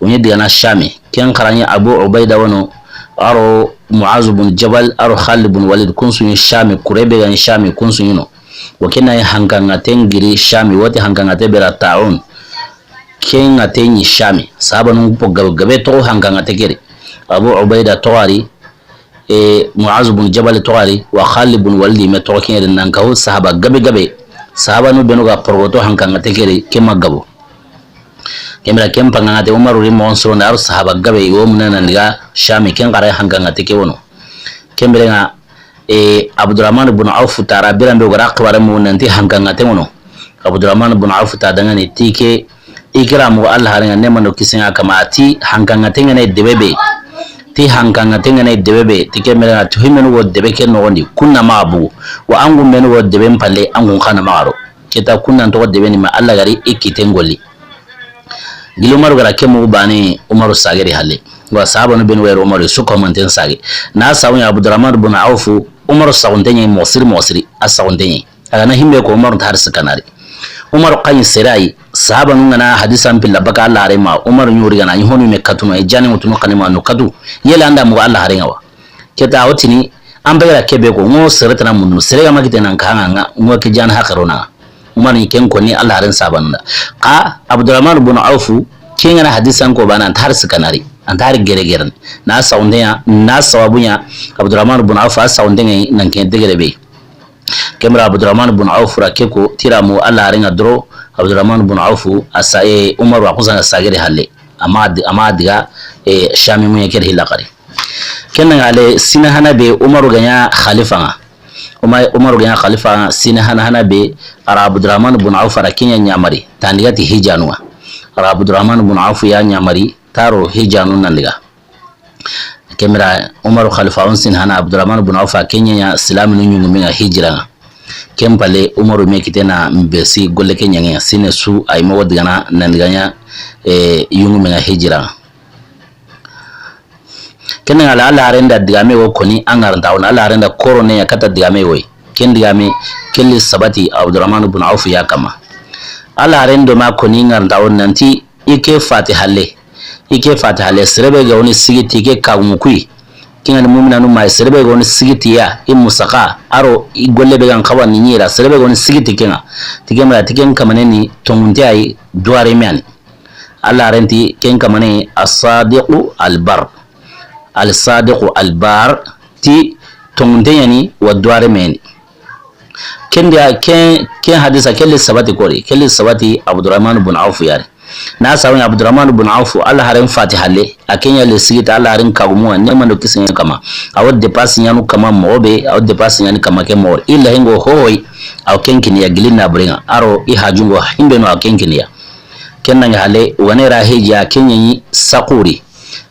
O ɲi digana Shami, ken xara ɲi Abu Ubaida wono, a ro Muaz bun Jabal, a ro Khalid bun Walid, kun su ɲi Shami, kure be ga ɲi Shami, kun su ɲi no. Wo ken na ɲi hankaŋa ten giri Shami, wo ti hankaŋa te be ra Ta'un. Ken ŋa te ɲi Shami, sahabanu po gabe, gabe toxo hankaŋa te keri. Abu Ubaida toxo a ri, e, Muaz bun Jabal toxo a ri, wa Khalid bun Walid me toxo ken ri nan kahu sahaba gabe gabe. Sahabanu benu ga porogoto hankaŋa te keri, ke ma gabo. Kembira ken pankaŋa te Umaru ri mo on soro na aro sahaba gabe, wo munana ndiga Shami ken xara hankaŋa te ke wono. Kembire ŋa, e, Abdurrahman bun Awfu tara biran be gara xibare mu nanti hankaŋa te wono. Abdurrahman bun Awfu ta dangani ti ke Ikiramu Alla haren ŋa ne mando kisen ŋa kama ati hankaŋa te ŋa ne debe be. Ti hankaŋa te ŋa ne debe be. Ti ke mere ŋa ti himenu wo debe ke noxondi. Kunna ma bu. Wa angu menu wo debe mpalle angu xana ma ro. Keta kunna toxo debe ni ma Alla gari ikiten golli. Gili Umaru gara ke mugu bane Umaru sageri halle. Wa sahabanu benu wayro Umaru su ko manten sage. Na sawu ɲa Abdurrahman bun Awfu Umaru sagunte ɲi mosiri mosiri a sagunte ɲi. A ga na himbe ko Umaru ta har sikanari. Umaru xa ɲi sere yi, sahabanu ŋa na hadisan pilla baka Alla hare ma, Umaru ɲuri ga na ɲi honu me katu no, e jani ŋutunu xani ma no katu, yele anda mugo Alla hare ŋa wa. Keta o tini, an be ga ra kebe ko, ŋo sere tana mundu, sere ga ma kite nan ka ŋa, ŋo ke jani haxaro na. Umaru ɲi ken ko ni Alla haren sahabanu da. Xa Abdurrahman bun Awfu, ke ŋa na hadisan ko bana, an ta har sikanari, an ta har gere gere. Na sagunde ɲa, na sawabu ɲa, Abdurrahman bun Awfu, a sagunde ŋa nan ken degere be. Kembira Abdurrahman bun Awfu ra ke ko tira mu Alla haren ŋa doro. Abdurrahman bun Awfu a sa, e, Umaru a kusa ŋa sagere halle. Ama di-, ama diga, e, Shami mu ye keri hilla xari. Kenna ŋa le sina hana be Umaru ga ɲa khalifa ŋa. Uma-, Umaru ga ɲa khalifa ŋa sina hana hana be ara Abdurrahman bun Awfu ara ke ɲa ɲamari. Tandiga ti hijanu ŋa. Ara Abdurrahman bun Awfu ya ɲamari taro hijanu nan diga. Kembira Umaru khalifa on sin hana Abdurrahman bun Awfa ke ɲa ɲa silaminu ɲungu me ŋa hijira ŋa. Ken pale Umaru me kitena mbesi golle ke ɲa ŋa sine su ay mo digana nan diga ɲa, e, ɲungu me ŋa hijira ŋa. Ken ŋa la Alla haren da digame wo koni an ga ra nta wona Alla haren da korone ya kata digame wo. Ken digame kelli sabati Abdurrahman bun Awfu ya kama. Alla haren do ma koni an ga ra nta wona nanti I ke fati halle. I ke fati halle. Sere be ga woni sigi ti ke kagumu kui. Ken ŋa ni muuminanu maxa, sere be ga ni sigi ti ya, i musaka, a ro i golle be ga n xawa ni ɲi ra, sere be ga ni sigi ti ken ŋa. Ti ken bire, ti ken kamanen ni tonŋunte ya yi, duware me ya ni. Alla haaren ti ken kamanen, as-sadiqu al-bar. Al-sadiqu al-bar, ti tonŋunte ya ni wa duware me ya ni. Ken di, ken, ken hadisa, ken li sabati kori, ken li sabati Abdurahman bun Awfu ya ri. Na sabu ɲa Abdurahman bun Awfu, Alla haaren fati halle, a ken ɲa le sigi ti Alla haaren kagumu ŋa, neema do kisiye kama. A wa dépasse ɲaana kama moxo be, a wa dépasse ɲaana kama ke moxo. I laxen ŋo hohoy, a wa ken kini ya gilli na buren ŋa. A ro i hajun ŋo himbe no a wa ken kini ya. Ken na ŋa halle, o ga ne ra hijja, ken ɲi saxuri.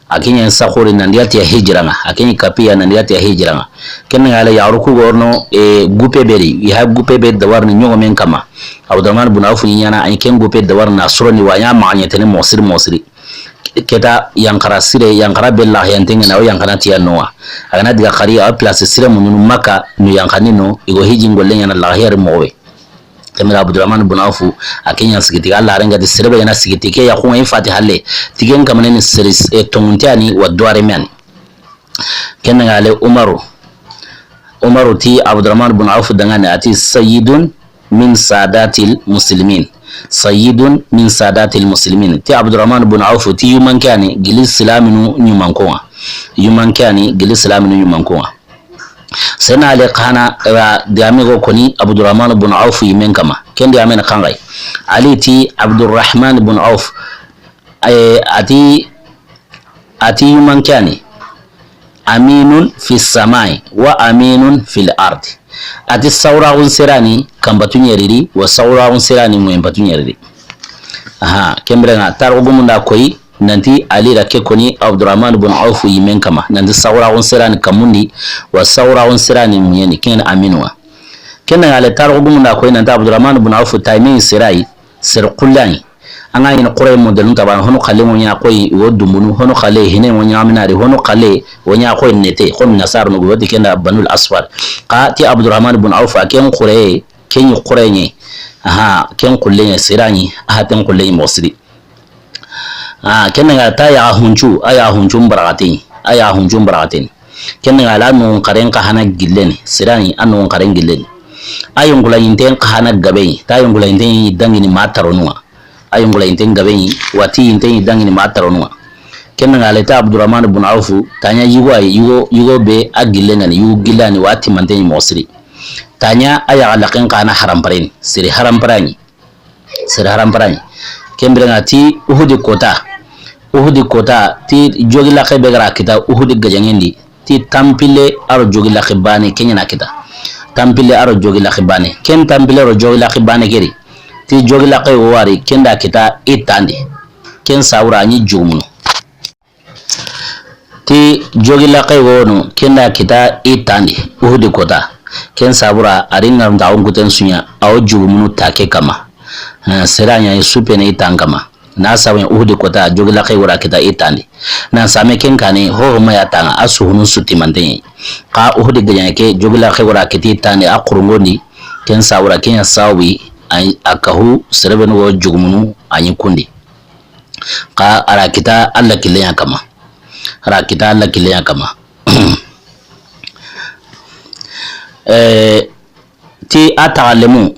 A ken ɲa saxuri nan diga ti ya hijira ŋa. A ken ɲi kapiya nan diga ti ya hijira ŋa. Ken ŋa halle yaxaru ku ga ri no, e, gupe be ri. I ha gupe be dabarini ɲogomen kama. Abdurahman bun Awfu ɲaana, a ɲi ken gupe dabarini na soro ni wa ɲa maxa ɲetene moxo siri moxo siri. Ke ta yanxara sire, yanxara be laxayanten ŋa na, o yanxana ti ya no wa. A ga na diga xari, a wa place sire mununu Makka, nu yanxani no, i go hijji n golle ɲaana laxayari moxo be. Ken bire Abdurahman bun Awfu, a ken ɲa sigi ti, Alla haaren ga ti sere be ga na sigi ti ke yaxun ŋa i fati halle, ti ken kamanen ni sere, e, tonŋunte ya ni wa duware me ya ni. Ken ŋa halle Umaru. Umaru ti Abdurahman bun Awfu danŋa ni, a ti sayyidun min sadatil muslimin. Sayyidun min sadatil muslimin. Ti Abdurahman bun Awfu ti yumanke ya ni gilli silaminu ɲumankon ŋa. Yumanke ya ni gilli silaminu ɲumankon ŋa. Sena Ali xa na ra digame go koni Abdurahman bun Awfu yinmen kama. Ken digame ni xanxay. Ali ti Abdurahman bun Awfu, e, a ti, a ti yumanke ya ni, aminun fi samai wa aminun fil ardi. A ti sawuraxun sere ya ni kanbatu ɲeri di, wa sawuraxun sere ya ni muyenbatu ɲeri di. Aha, ken bire ŋa tarixu gumun da koyi, nanti Ali ra ke koni Abdurahman bun Awfu yinmen kama, nanti sawuraxun sere ya ni kanmun di, wa sawuraxun sere ya ni muyen di, ken ŋa ni aminu ŋa. Ken ŋa halle tarixu gumun da koyi nanti Abdurahman bun Awfu tayme sere ya yi, sere xulle ya yi. An ga ɲi xure modelu ta bana, hono xalle ŋo ɲa xoyi wo dumbunu, hono xalle hine ŋo ɲa minari, hono xalle wo ɲa xoyi nete, xo mi nasara no go ti ken da Banul Asfar. Xa ti Abdurahman bun Awfu a ken xure, ken ɲi xure ɲi. Aha, ken xulle ɲi sere ya yi, aha, ken xulle ɲi moxo siri. Ah, ken ŋa ta ya huncu, a ya huncu mbaraxatin, a ya huncu mbaraxatin. Ken ŋa halle a noxon xaren xa hana gillen ni, sere ya yi a noxon xaren gillen ni. A yonxulaɲinten xa hana gaben ɲi, ta yonxulaɲinten ɲi dangini ma taronu ŋa. A yonxulaɲinten gaben ɲi, wa ti yinten ɲi dangini ma taronu ŋa. Ken ŋa halle ta Abdurahman bun Awfu, ta ɲa yugo ya yi, yugo, yugo be a gillen ŋa ni, yugo gillen ŋa ni, wa timanten ɲi moxo siri. Ta ɲa a yaxa laxen xa hana haramparen ni, sere harampara ɲi. Sere harampara ɲi. Ken bire ŋa ti Uhudi kota. Uhudi kota ti jogi laxe be ga ra kita Uhudi gajaŋen di. Ti tanpille a ro jogi laxe baane ken ɲa na kita. Tanpille a ro jogi laxe baane. Ken tanpille ro jogi laxe baane ke ri. Ti jogi laxe wo wari ken da kita i tan di. Ken sawura a ɲi jugumunu. Ti jogi laxe wo no, ken da kita i tan di, Uhudi kota. Ken sabura, a ri ŋaruntaxun kuten su ɲa, a wo jugumunu ta ke kama. Eh, sere ya ɲa i supene i tan kama. Na sabu ɲa Uhudi kota, jogi laxe wo ra kita i tan di. Nan same ken kaane, hoho ma ya taŋa, a suhunu su timanten ɲi. Xa Uhudi gajaŋe ke, jogi laxe wo ra kiti i tan di, a xurungon di, ken sabura, ken ɲa sabu yi, a, a kahu, sere be nu wo jugumunu, a ɲi kun di. Xa a ra kita Alla killen ɲa kama. A ra kita Alla killen ɲa kama. Eh, ti a taxallemu,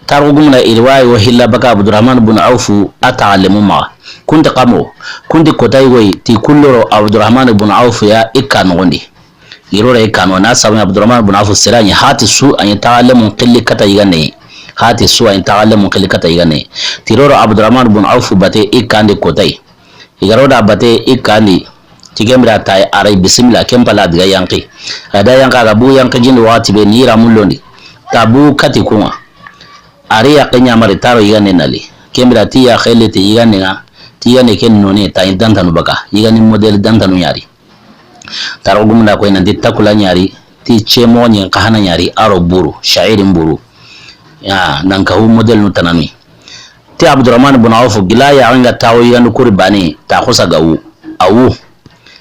tarixu gumuna i riwaya wo hilla baka Abdurahman bun Awfu a taxallemu maxa. Kun ti xa mo, kun ti kota yogo yi ti kulloro Abdurahman bun Awfu ya i ka noxon di. I ro ra i kanu, na sabu ɲa Abdurahman bun Awfu sere ya ɲi, hati su a ɲi taxallemun xilli kata yigande. Hati su a ɲi taxallemun xilli kata yigande. Ti ro ro Abdurahman bun Awfu bate i kan di kota yi. I ga ro da bate i kan di. Ti ken bire ta a ra yi bisimilla, ken pala diga yanqi. A da yanqa ga bu yanqi jindi waxati be ni ra mullondi. Ta bu kati kun ŋa. A ri yaxe ɲamari ta ro yigande na li. Ken bire ti yaxe le ti yigande ŋa. Ti yigande ken none ta ɲi dantanu baka. Yigande modèle dantanu ɲa ri. Tarixu gumunda koyi nanti takula ɲa ri, ti cemo ɲen xa hana ɲa ri, a ro buru, sha'irin buru. Ya, nan kahu modèle nu tananu yi. Ti Abdurahman bun Awfu, gila ya ŋa taxu yiganu kuri baane, ta xusa ga wu. A wu.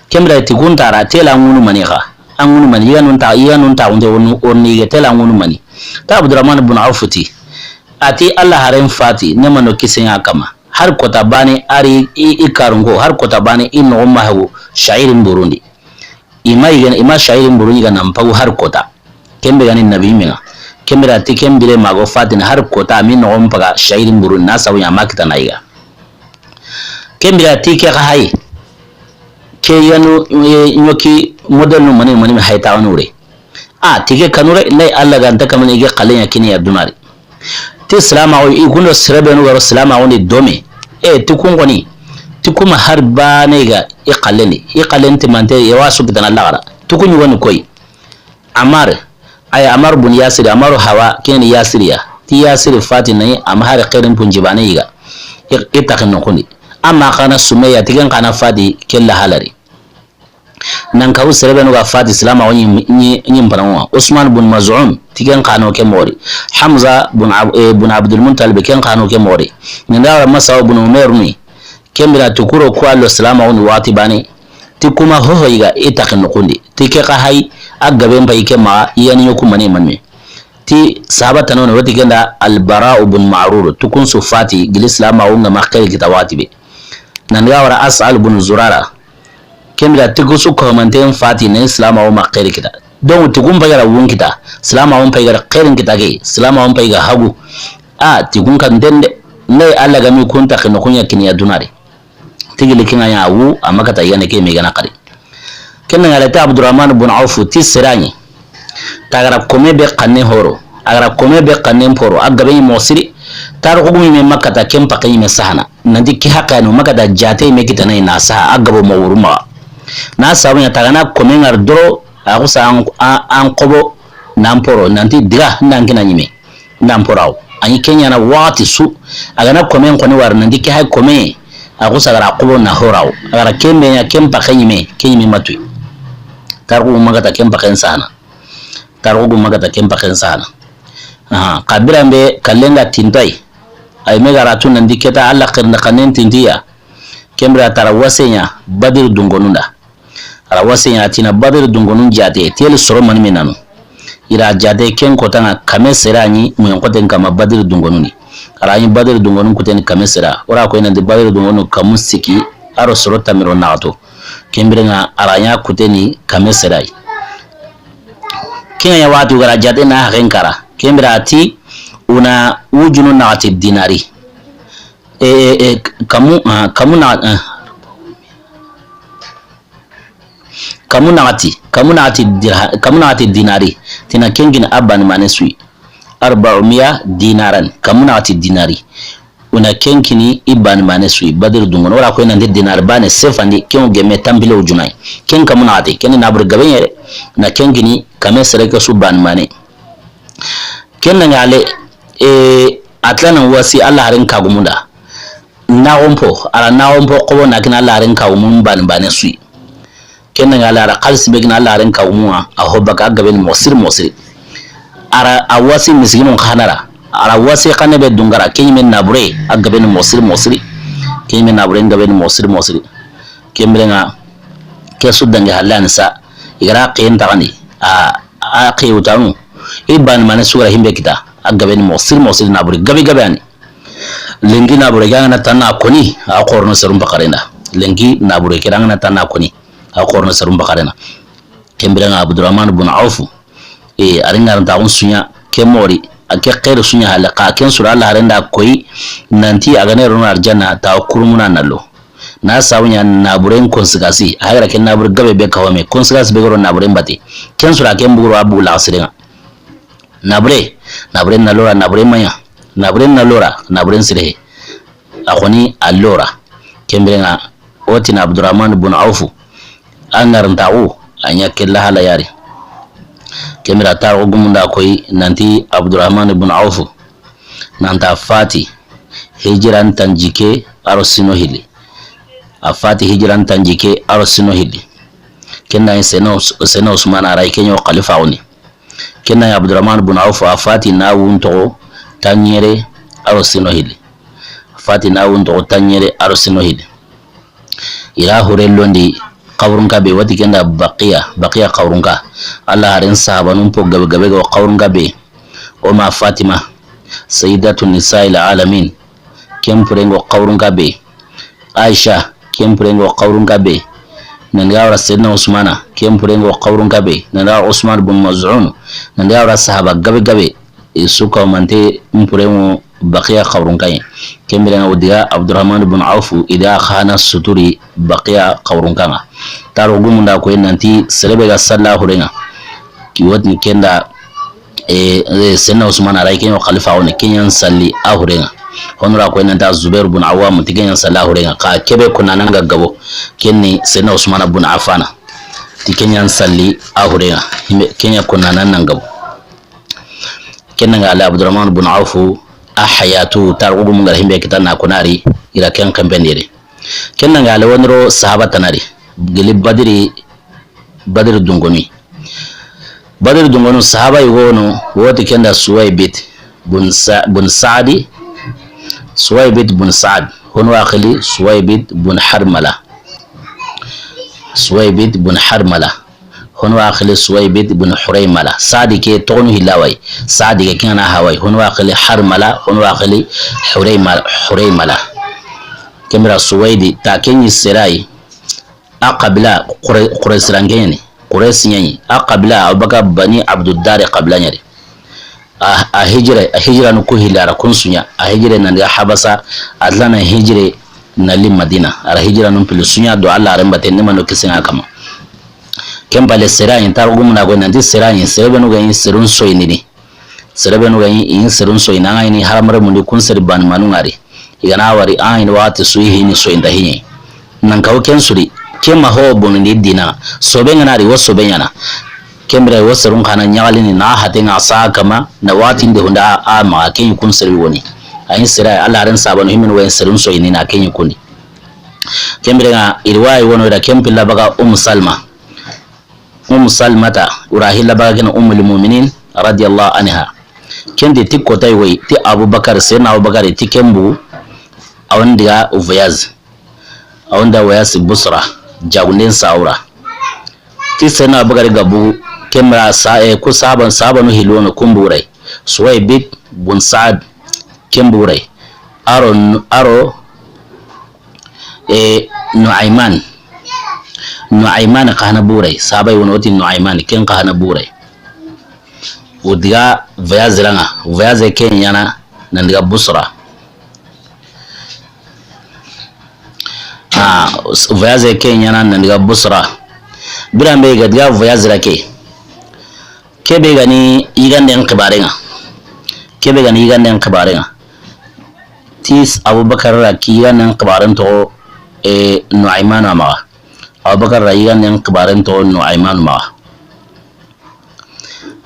Ken bire ti kun ta ra, tela ŋunu mani xa. A ŋunu mani, yiganun ta, yiganun ta wunde wonu, woni ge tela ŋunu mani. Ta Abdurahman bun Awfu ti. A ti Alla haren fati, ne mano kisen ŋa kama. Har kota baane a ri i, i karunko, har kota baane i noxo mahagu, sha'irin burundi. I ma yiga, i ma shayirin buru ɲiga nan pagu har kota. Ken be ga ni nabi menga. Ken bire ti ken bire mago fatini har kota a mi noxon paga shayirin buru na sabu ɲa ma kitana yiga. Ken bire ti ke xa hay. Ke yanu, e, ɲoki model nu mani mani mi hay tawanu re. A ti ke kanu re, lay Alla ga nta kamane ge xalle ɲa kini ya dunari. Ti silamaxu, i kundo sere benu ga ro silamaxu ni dome. E, ti kun xoni, ti kuma har bane ga i xallen di. I xallen ti mante, ye wa su kitana laxara. Ti kun ɲugoni koy. Amar, ay Amar bun Yasir, Amaru hawa, ken ni Yasir ya. Ti Yasir fati nayi, ama hari xerin punji bane yiga. I, i taxin no kundi. Amma xana Sumeya, ti ken xana fati, ken la halari. Nan kabu sere benu ga fati silamaxu ɲi, ɲi, ɲi mparanŋo. Usman bun Maz'un, ti ken xano ke moxo ri. Hamza bun Ab-, e, bun Abdul Muttalib, ken xano ke moxo ri. Ninda wara Masawa bun Umair ni. Ken bire ti kuro ku a lo silamaxu ni waxati bane. Ti kuma hoho yiga i taxin no kundi. Ti ke xa hay, a gaben payi ke maxa, i yani ɲoku mani manme. Ti sahaba tano ne, wati kenda Al-Bara'u bun Ma'rur, ti kun su fati, gili silamaxu nga ma xeri kita waxati be. Nan ga wara As'al bun Zurara. Ken bire ti ku su ko manten fati ne silamaxu ma xeri kita. Donc ti kun pagara wun kita, silamaxu pagara xerin kita ke, silamaxu paga hagu. A, ti kun kan dende, ne Alla ga mi kun taxin no kunya kini ya dunari. Ti gili kinga ya wu, amma kata yane ke me gana xari. Ken na ngale ta Abdurrahman bun Auf ti sere ɲi. Tagara kome be xanne horo, agara kome be xanne poro, a gabe ɲi moxo siri. Tarixu gumi me Makkata ken paxe ɲi me sahana. Nanti ke haqqe ya no Makkata jate me kitana na saha a gabo moxo wuru maxa. Na sabu ɲa tagana kome ngar doro, a xusa an, an, an xobo nan poro, nanti diga nan kina ɲi me. Nan poraw. A ɲi ke ɲana waxati su. A gana komen xoni wari nanti ke hay kome. A xusa gara xobo na horaw. A gara ken be ɲa ken paxe ɲi me, ke ɲi me matuyi. Tarixu gumma gata ken paxen sahana. Tarixu gumma gata ken paxen sahana. Aha, xa biran be kallen ga tintoy. Ay me gara tu nanti keta Alla xirnda xannen tintiya. Ken bire a tara wase ɲa Badiri dungonun da. A ra wase ɲa ti na Badiri dungonun jate, teli soro mani me nanu. I ra jate ken kota nga kame sere a ɲi, muyen koten kama Badiri dungonun ni. A ra ɲi Badiri dungonun kuteni kame sere. O ra ko i nanti Badiri dungonun kamu siki, a ro soro tamiro naxato. Ken bire nga a ra ɲa kuteni kame sere yi. Ken ɲa waxati gara jate na haxen kara. Ken bire a ti, una wujunu naxati dinari. E, e, e, kamu, ah, kamu na, ah. Kamu naxati, kamu naxati dirha-, kamu naxati dinari, ti na ken kini a bani mane suyi. Arba'umiya dinaran, kamu naxati dinari. Una ken kini i bani mane suyi, Badiri dungono. Wala ko i nanti dinari bane sefandi, ken o gemme tampile o junay. Ken kamu naxati, ken ni naburi gabe ɲere, na ken kini kame sere ke su bani mane. Ken na ngale, e, a tila na wasi Alla haren kagumunda. Naxonpo, a ra naxonpo xobo na kina Alla haren kagumun bani bane suyi. Ken na ngale a ra xalisi be kina Alla haren kagumun ŋa, a ho baka a gabe ni moxo siri moxo siri. A ra a wasi misiginu xanara. A ra wasi xane be dungara, ke ɲi me nabure, a gabe ni moxo siri moxo siri. Ke ɲi me nabure, gabe ni moxo siri moxo siri. Ken bire nga, ke su dangi halle a ni sa, i gara xiyen taxandi, a, a xiye wutanu, i bani mane su gara himbe kita, a gabe ni moxo siri moxo siri nabure, gabe gabe a ni. Lenki nabure ke a ngana tanna koni, a xorono serum baxarenda. Lenki nabure ke a ngana tanna koni, a xorono serum baxarenda. Ken bire nga Abdurrahman bun Auf, e, a ri ŋarantaxun su ɲa, ke moxo ri, a ke xeeri su ɲa halle, xa ken sura Alla harenda koyi, nanti a gane rono arjanna, ta kurumuna na lo. Na sabu ɲa naburen konsigasi, a gara ken nabure gabe be kawame, konsigasi be goro naburen bate. Ken sura ken buguro a bugu laxa sirenga. Nabure, naburen na lora, naburen maɲa, naburen na lora, naburen sirehe. A xoni a lora. Ken bire nga, o ti na Abdurrahman bun Auf, a ŋarantaxu, a ɲa ke lahala yari. Ken bire tarixu gumunda koyi, nanti Abdurrahman bun Auf, nanta fati, hijiran tanjikke, a ro sino hilli. A fati hijiran tanjikke, a ro sino hilli. Ken na ɲi seno, seno Usmana a ra ɲi ke ɲa o xalifa woni. Ken na ɲi Abdurrahman bun Auf a fati na wuntoxo tanɲere a ro sino hilli. A fati na wuntoxo tanɲere a ro sino hilli. I ra hure londi xaburunka be, wati kenda Baqiya, Baqiya xaburunka. Alla haren sahabanun po gabe gabe go xaburunka be. O ma Fatima, Sayyidatu Nisa'il Alamin. Ken purengo xaburunka be. Aisha, ken purengo xaburunka be. Nan diga wara Seydina Usmana, ken purengo xaburun kabe. Nan diga wara Usman bun Maz'un, nan diga wara sahaba gabe gabe. I su kawmante n purengo Baqiya xaburun kaye. Ken birenga o diga Abdurrahman bun Awfu, i da xa na suturi Baqiya xaburun kanga. Taro gumunda ko nanti serebe ga salla hurenga. Ki wotni kenda, e, e, Senna Usmana ray kenyo khalifa woni kenyan salli a hurenga. Honora ko nanta Zubair bun Awam ti kenyan salla a hurenga. Ka kebe ko nananga gabo. Kenni Senna Usmana bun Affana ti kenyan salli a hurenga. Himbe kenya ko nananga gabo. Kenna nga ala Abdurrahman bun Awfu a hayatu tar ugumu ngar himbe kitana kunari ira ken kambendere. Kenna nga ala wonro sahaba tanari gili Badri, Badri dungoni. Badri dungonu sahaba yugono woti kenda Suwaybit bun Sa-, bun Saadi. Suwaybit bun Saad. Hon wa khili Suwaybit bun Harmala. Suwaybit bun Harmala. Hon wa khili Suwaybit bun Huraymala. Saadi ke togonu hilawai. Saadi ke kina hawai. Hon wa khili Harmala. Hon wa khili Huraymala. Huraymala. Kemira Suwaydi ta kenyi serai. A qabila Quraysh, Quraysh rangenyani. Quraysh nyani. A qabila Abubakar bani Abduddari qabila nyari. A, a hijira, a hijira nu ku hilara kun sunya. A hijira nan ga Habasa, adlana hijira na li Madina. Ara hijira nun pilu sunya do Allah ran baten ne mano kisinga kama. Kembale sera yin tarugumuna go nanti sera yin serebe nu ga yin serun soyini. Serebe nu ga yin serun soyini anga yin haramare mundi kun seri ban manu ngari. I gana wari a ini wati suyi hini so inda hini. Nan kaw ken suri. Ke ma ho bonundi dina. Sobe ngana ri wo sobe nyana. Kembira wo serun kana nyagalini na hate nga sa kama na wati nde hunda a ma ken kun seri woni. Ayin sira Allah ren sabanu himin wo serun so ini na ken kundi. Kembira nga irwai wono da kempilla baga Um Salma. Um Salmata, ura hilla baga kena Ummul Muminin, radiyallahu anha. Kendi ti kotay woy, ti Abubakar, Seydina Abubakar, ti kembu, awon diga voyage. Awon da voyage Busra, jagunden sawra. Ti Seydina Abubakar gabu, kemra sa, e, ku sahaba, sahaba no hilono kumburay. Suwaybit bun Saad, kemburay. Aro, aro, E, Nu'ayman. Nu'ayman xa hana buray. Sahabay wono woti Nu'ayman, ken xa hana buray. O diga voyage ranga. Voyage ke nyana nan diga Busra. Ah, voyage ke nyana nan diga Busra. Birambe ga diga voyage rake. Kebe gani yiganden xibarenga. Kebe gani yiganden xibarenga. Tis Abubakar ra ki yiganden xibaren toxo, e, Nu'aymanu maxa. Abubakar ra yiganden xibaren toxo Nu'aymanu maxa.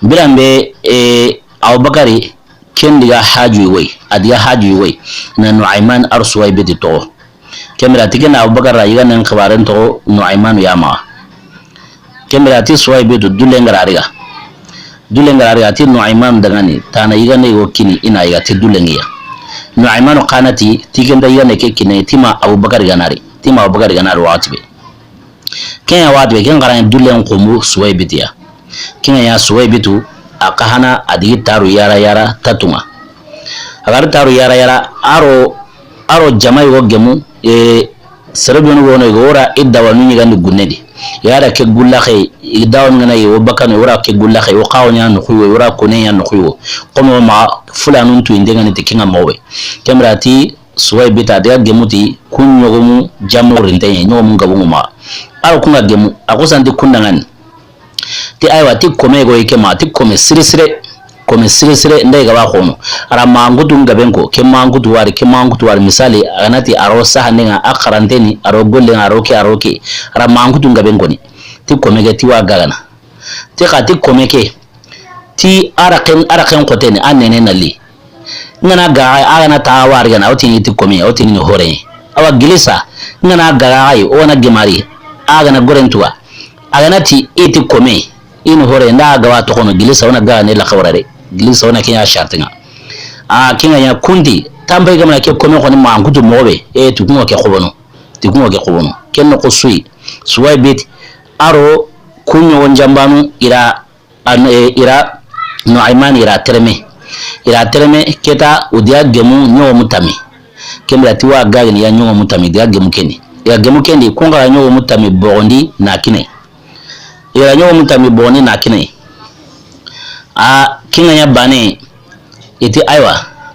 Birambe, e, Abubakari ken diga haju woy, a diga haju woy. Na Nu'ayman ar Suwaybiti toxo. Kembira ti kena Abubakar ra yiganden xibaren toxo Nu'aymanu ya maxa. Kembira ti Suwaybitu dulle ngara riga. Dulle ngara riga ti Nu'aymanu dangani, tana yigande yo kini ina yiga ti dulle ngiya. Nu'aymanu xanati, ti kenda yigande ke kine, ti ma Abubakar ganari, ti ma Abubakar ganari waxati be. Kenya waxati be, ken xaran dullen xumbu Suwaybitiya. Kenya ya Suwaybitu, a xa hana a digi taru yara yara tatunga. A gari taru yara yara, aro, aro jama yo gemu, e, sere benu wono, i ga wora i dawanu ɲigandi gunnedi. I ga da ke gulla xe, i dawanu ngana yi, wo bakano, i wora ke gulla xe, wo xawo ɲa noxu yi wo, i wora kone ɲa noxu yi wo. Komo ma fulanun tu inde ngani ti kinga mobe. Kembira ti Suwaybita, diga gemuti, kun ɲogomu jamu rinte ɲe, ɲogomu gabungu ma. Aro kunga gemu, a kusanti kundangani. Ti aywa, ti kome go ike ma, ti kome siri sire, kome siri sire, nda i gaba xono. Ara mangutu ngaben ko, ke mangutu wari, ke mangutu wari, misali, a ganati aro sahandenga, a xaranteni, aro gollenga, aro ke, aro ke. Ara mangutu ngaben ko ni. Ti kome ke, ti wa gagana. Ti xa, ti kome ke, ti ara ken, ara ken xoteni, a nene na li. Ngana ga a gana ta wari gana, o tini ti kome, o tini ni hore. Awa gilisa, ngana ga ay, o na gemari, a gana gorentuwa. A gana ti iti kome, in hore, nda ga wa toxono gilisa, o na ga ne la xawarare. Gilisa, o na kinya shartinga. A kinga ya kundi, tambe gamana ke kome xoni mangutu mobe, e tukungo ke xobono. Tukungo ke xobono. Ken no ko sui. Suwaybit, aro, kunyo won jambanu, ira, An, e, ira Nu'ayman ira tereme. Ira tereme keta o diga gemu ɲogomu tami. Kembira ti wa gagini ya ɲogomu tami diga gemu keni. I ga gemu ken di, kun xa ra ɲogomu tanmi boxondi na kini a yi. I ga ra ɲogomu tanmi boxondi na kini a yi. A, ken ŋa ɲa baane, i ti aywa,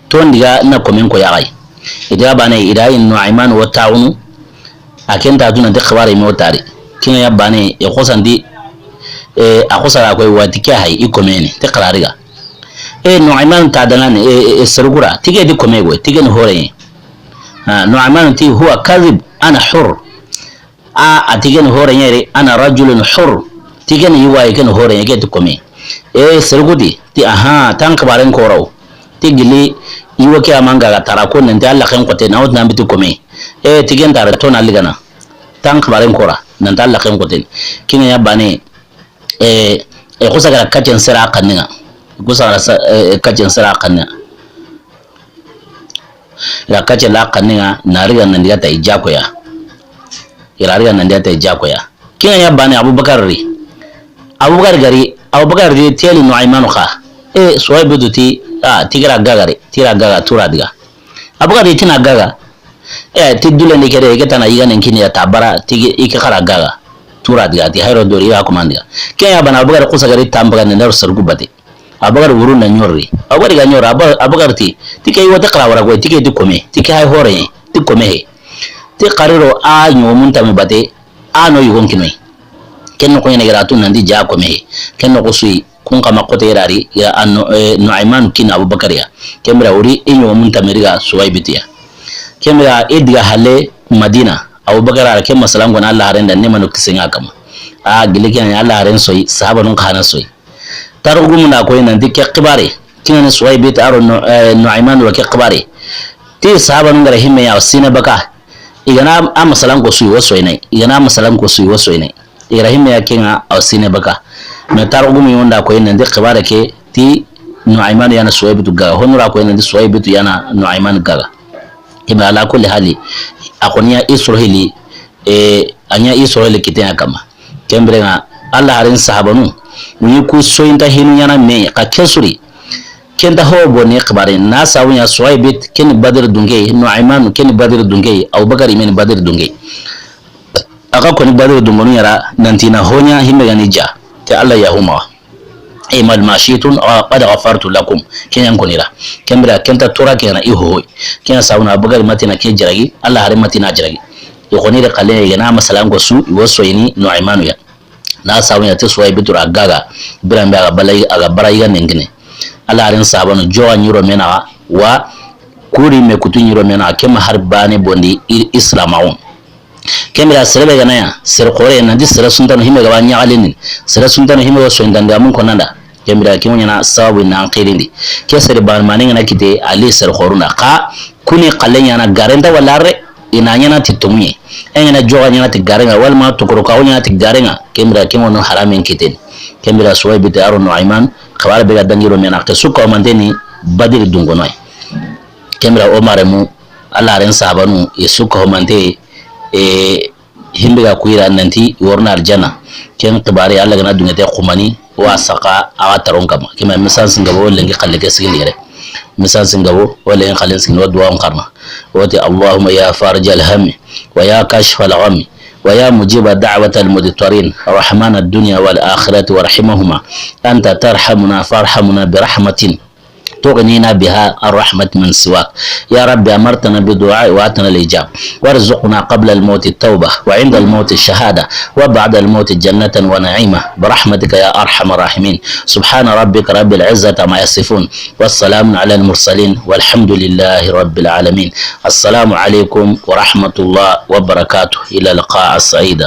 to n diga na komen ko ya xa yi. I ti a baane, i da yi Nu'aymanu wo taaxunu, a ken ta tu nanti xibaare me wo ta di. Ken ŋa ɲa baane, i xosa n di, e, a xosa ra ko wa ti ke xa yi, i kome ni, ti xarari ga. E, Nu'aymanu ta dangani, e, e, e, seru ku ra, ti ke ti kome go, ti ke ni hore. Ha, Nu'aymanu ti huwa kadhib, ana hur. A, a ti ken hore ɲeri, ana rajulun hur. Ti ken yi wa yi ken hore ɲeri, ke ti kome. E, seru ku ti, ti aha, tan xibaaren ko ra wo. Ti gili, i wo ke a ma n ga ga tara ko nanti Alla ken xote, na wo ti na n biti kome. E, ti ken tara to na ligana. Tan xibaaren ko ra, nanti Alla ken xote. Ken ŋa ɲa baane, e, e, xosa ga ra kaccen sera xanne ŋa. Xosa ga ra sa-, e, e, kaccen sera xanne ŋa. I ra kacce la xanne ŋa, na ri ga nan diga ta i jakoya. I ra ri ga nan diga ta i jakoya. Ken ŋa ɲa baane Abubakar ri. Abubakar ga ri, Abubakar ri teli Nu'aymanu xa. E, Suwaybitu ti, a, ti ke ra gaga ri, ti ra gaga, tu ra diga. Abubakar ri ti na gaga. E, ti dulen di ke de, i ke tana i ga nen kini ya ta bara, ti ke, i ke xa ra gaga. Tu ra diga, ti hayro do ri ya ko man diga. Ken ŋa ɲa baane Abubakar xosa ga ri tamba ga ne ro seru ku bate. Abubakar wuru na ɲori. Abubakar ga ɲori, Abubakar, Abubakar ti, ti ke yi wo ti xara wara ko, ti ke ti kome, ti ke hay hore, ti kome he. Ti xariro a ɲogomun tanmi bate, a no yugon kinoy. Ken noxo ɲa na i ga ra tu nanti ja kome he. Ken noxo su yi, kun xa ma xote i ra ri, i ra a no, e, Nu'aymanu kini Abubakar ya. Ken bire wuri i ɲogomun tanmi ri ga Suwaybitu ya. Ken bire i diga halle Madina, Abubakar a ra ke masalan ko na Alla haaren da ne manu kisen ŋa kama. A gili ken Alla haaren so yi, sahabanun xa na so yi. Tarixu gumu na koyi nanti ke xibaare, ken ŋa ni Suwaybit a ro Nu-, e, Nu'aymanu wa ke xibaare. Ti sahabanun ga ra himme ya sine baka. I ga na a masalan ko su yi wo soyne. I ga na a masalan ko su yi wo soyne. I ga ra himme ya ken ŋa a sine baka. Mais tarixu gumu yo nda koyi nanti xibaare ke ti Nu'aymanu ya na Suwaybitu gaga. Honu ra koyi nanti Suwaybitu ya na Nu'aymanu gaga. Ken bire ala kulli hali, a xo ni ya i soro hili, e, a ɲa i soro hili kiten ŋa kama. Ken bire ŋa, Alla haaren sahabanu, u yi ku soyinta hinu ɲaana me, xa ke su ri. Ken nta ho boni xibaare, na sabu ɲa Suwaybit, ken ni Badiri dunke, Nu'aymanu, ken ni Badiri dunke, Abubakar, i me ni Badiri dunke. A xa koni Badiri dunkonu ɲa ra, nanti na ho ɲa himme ga ni ja, ti Alla yahuma. I'malu ma shi'tum, qad ghafartu lakum. Ken ɲa n koni ra. Ken bire, ken nta tora ken ŋa i ho ho yi. Ken ɲa sabu na Abubakar ma ti na ke jaragi, Alla haare ma ti na jaragi. I xo ni de xalle, i ga na masalan ko su, i wo soyini Nu'aymanu ya. Na sabu ɲa ti Suwaybitu ra gaga, biran be a ga bala, a ga bara i ga nen kini. Alla haaren sahabanu jowa ɲi ro me naxa, wa kuri me kutu ɲi ro me naxa, ke ma hari baane bondi i, Islamaxun. Ken bire sere be ga na ɲa, sere xoore, nanti sere suntano himme ga ba ɲaxalini, sere suntano himme ga soyintandi a mun konanda. Ken bire ke ŋo ɲaana sababu nan xirindi. Ke sere baane ma ni ga na kite, a li sere xoorun da. Xa, ku ni xalle ɲaana garenta wala re, i na ɲaana ti tomuɲe. E ŋa na joga ɲaana ti garenŋa, wala ma tokoro ka ɲaana ti garenŋa. Ken bire ke ŋo no haramen kiten. Ken bire Suwaybit a ro Nu'ayman, xibaare be ga dangi ro me naxa, ke su ko manteni Badiri dunkono yi. Ken bire o maremu, Alla haaren sahabanu, i su ko mante, e, himbe ga kuyira nanti worna arjana. Ken xibaare Alla ga na dungete xumani, wa saxa a ga taron kama. Kima misan singabo lenki xalle ke sigindi yere. Misan singabo o lenki xalle sigindi wa duwa on xarna. Wati, اللهم يا فارج الهم ويا كاشف الغم ويا مجيب دعوة المضطرين رحمن الدنيا والآخرة ورحيمهما أنت ترحمنا فارحمنا برحمة تغنينا بها عن رحمة من سواك. يا رب أمرتنا بالدعاء وآتنا الإجابة. وارزقنا قبل الموت التوبة وعند الموت الشهادة وبعد الموت جنة ونعيما برحمتك يا أرحم الراحمين. سبحان ربك رب العزة عما يصفون. والسلام على المرسلين والحمد لله رب العالمين. السلام عليكم ورحمة الله وبركاته. إلى اللقاء السعيد.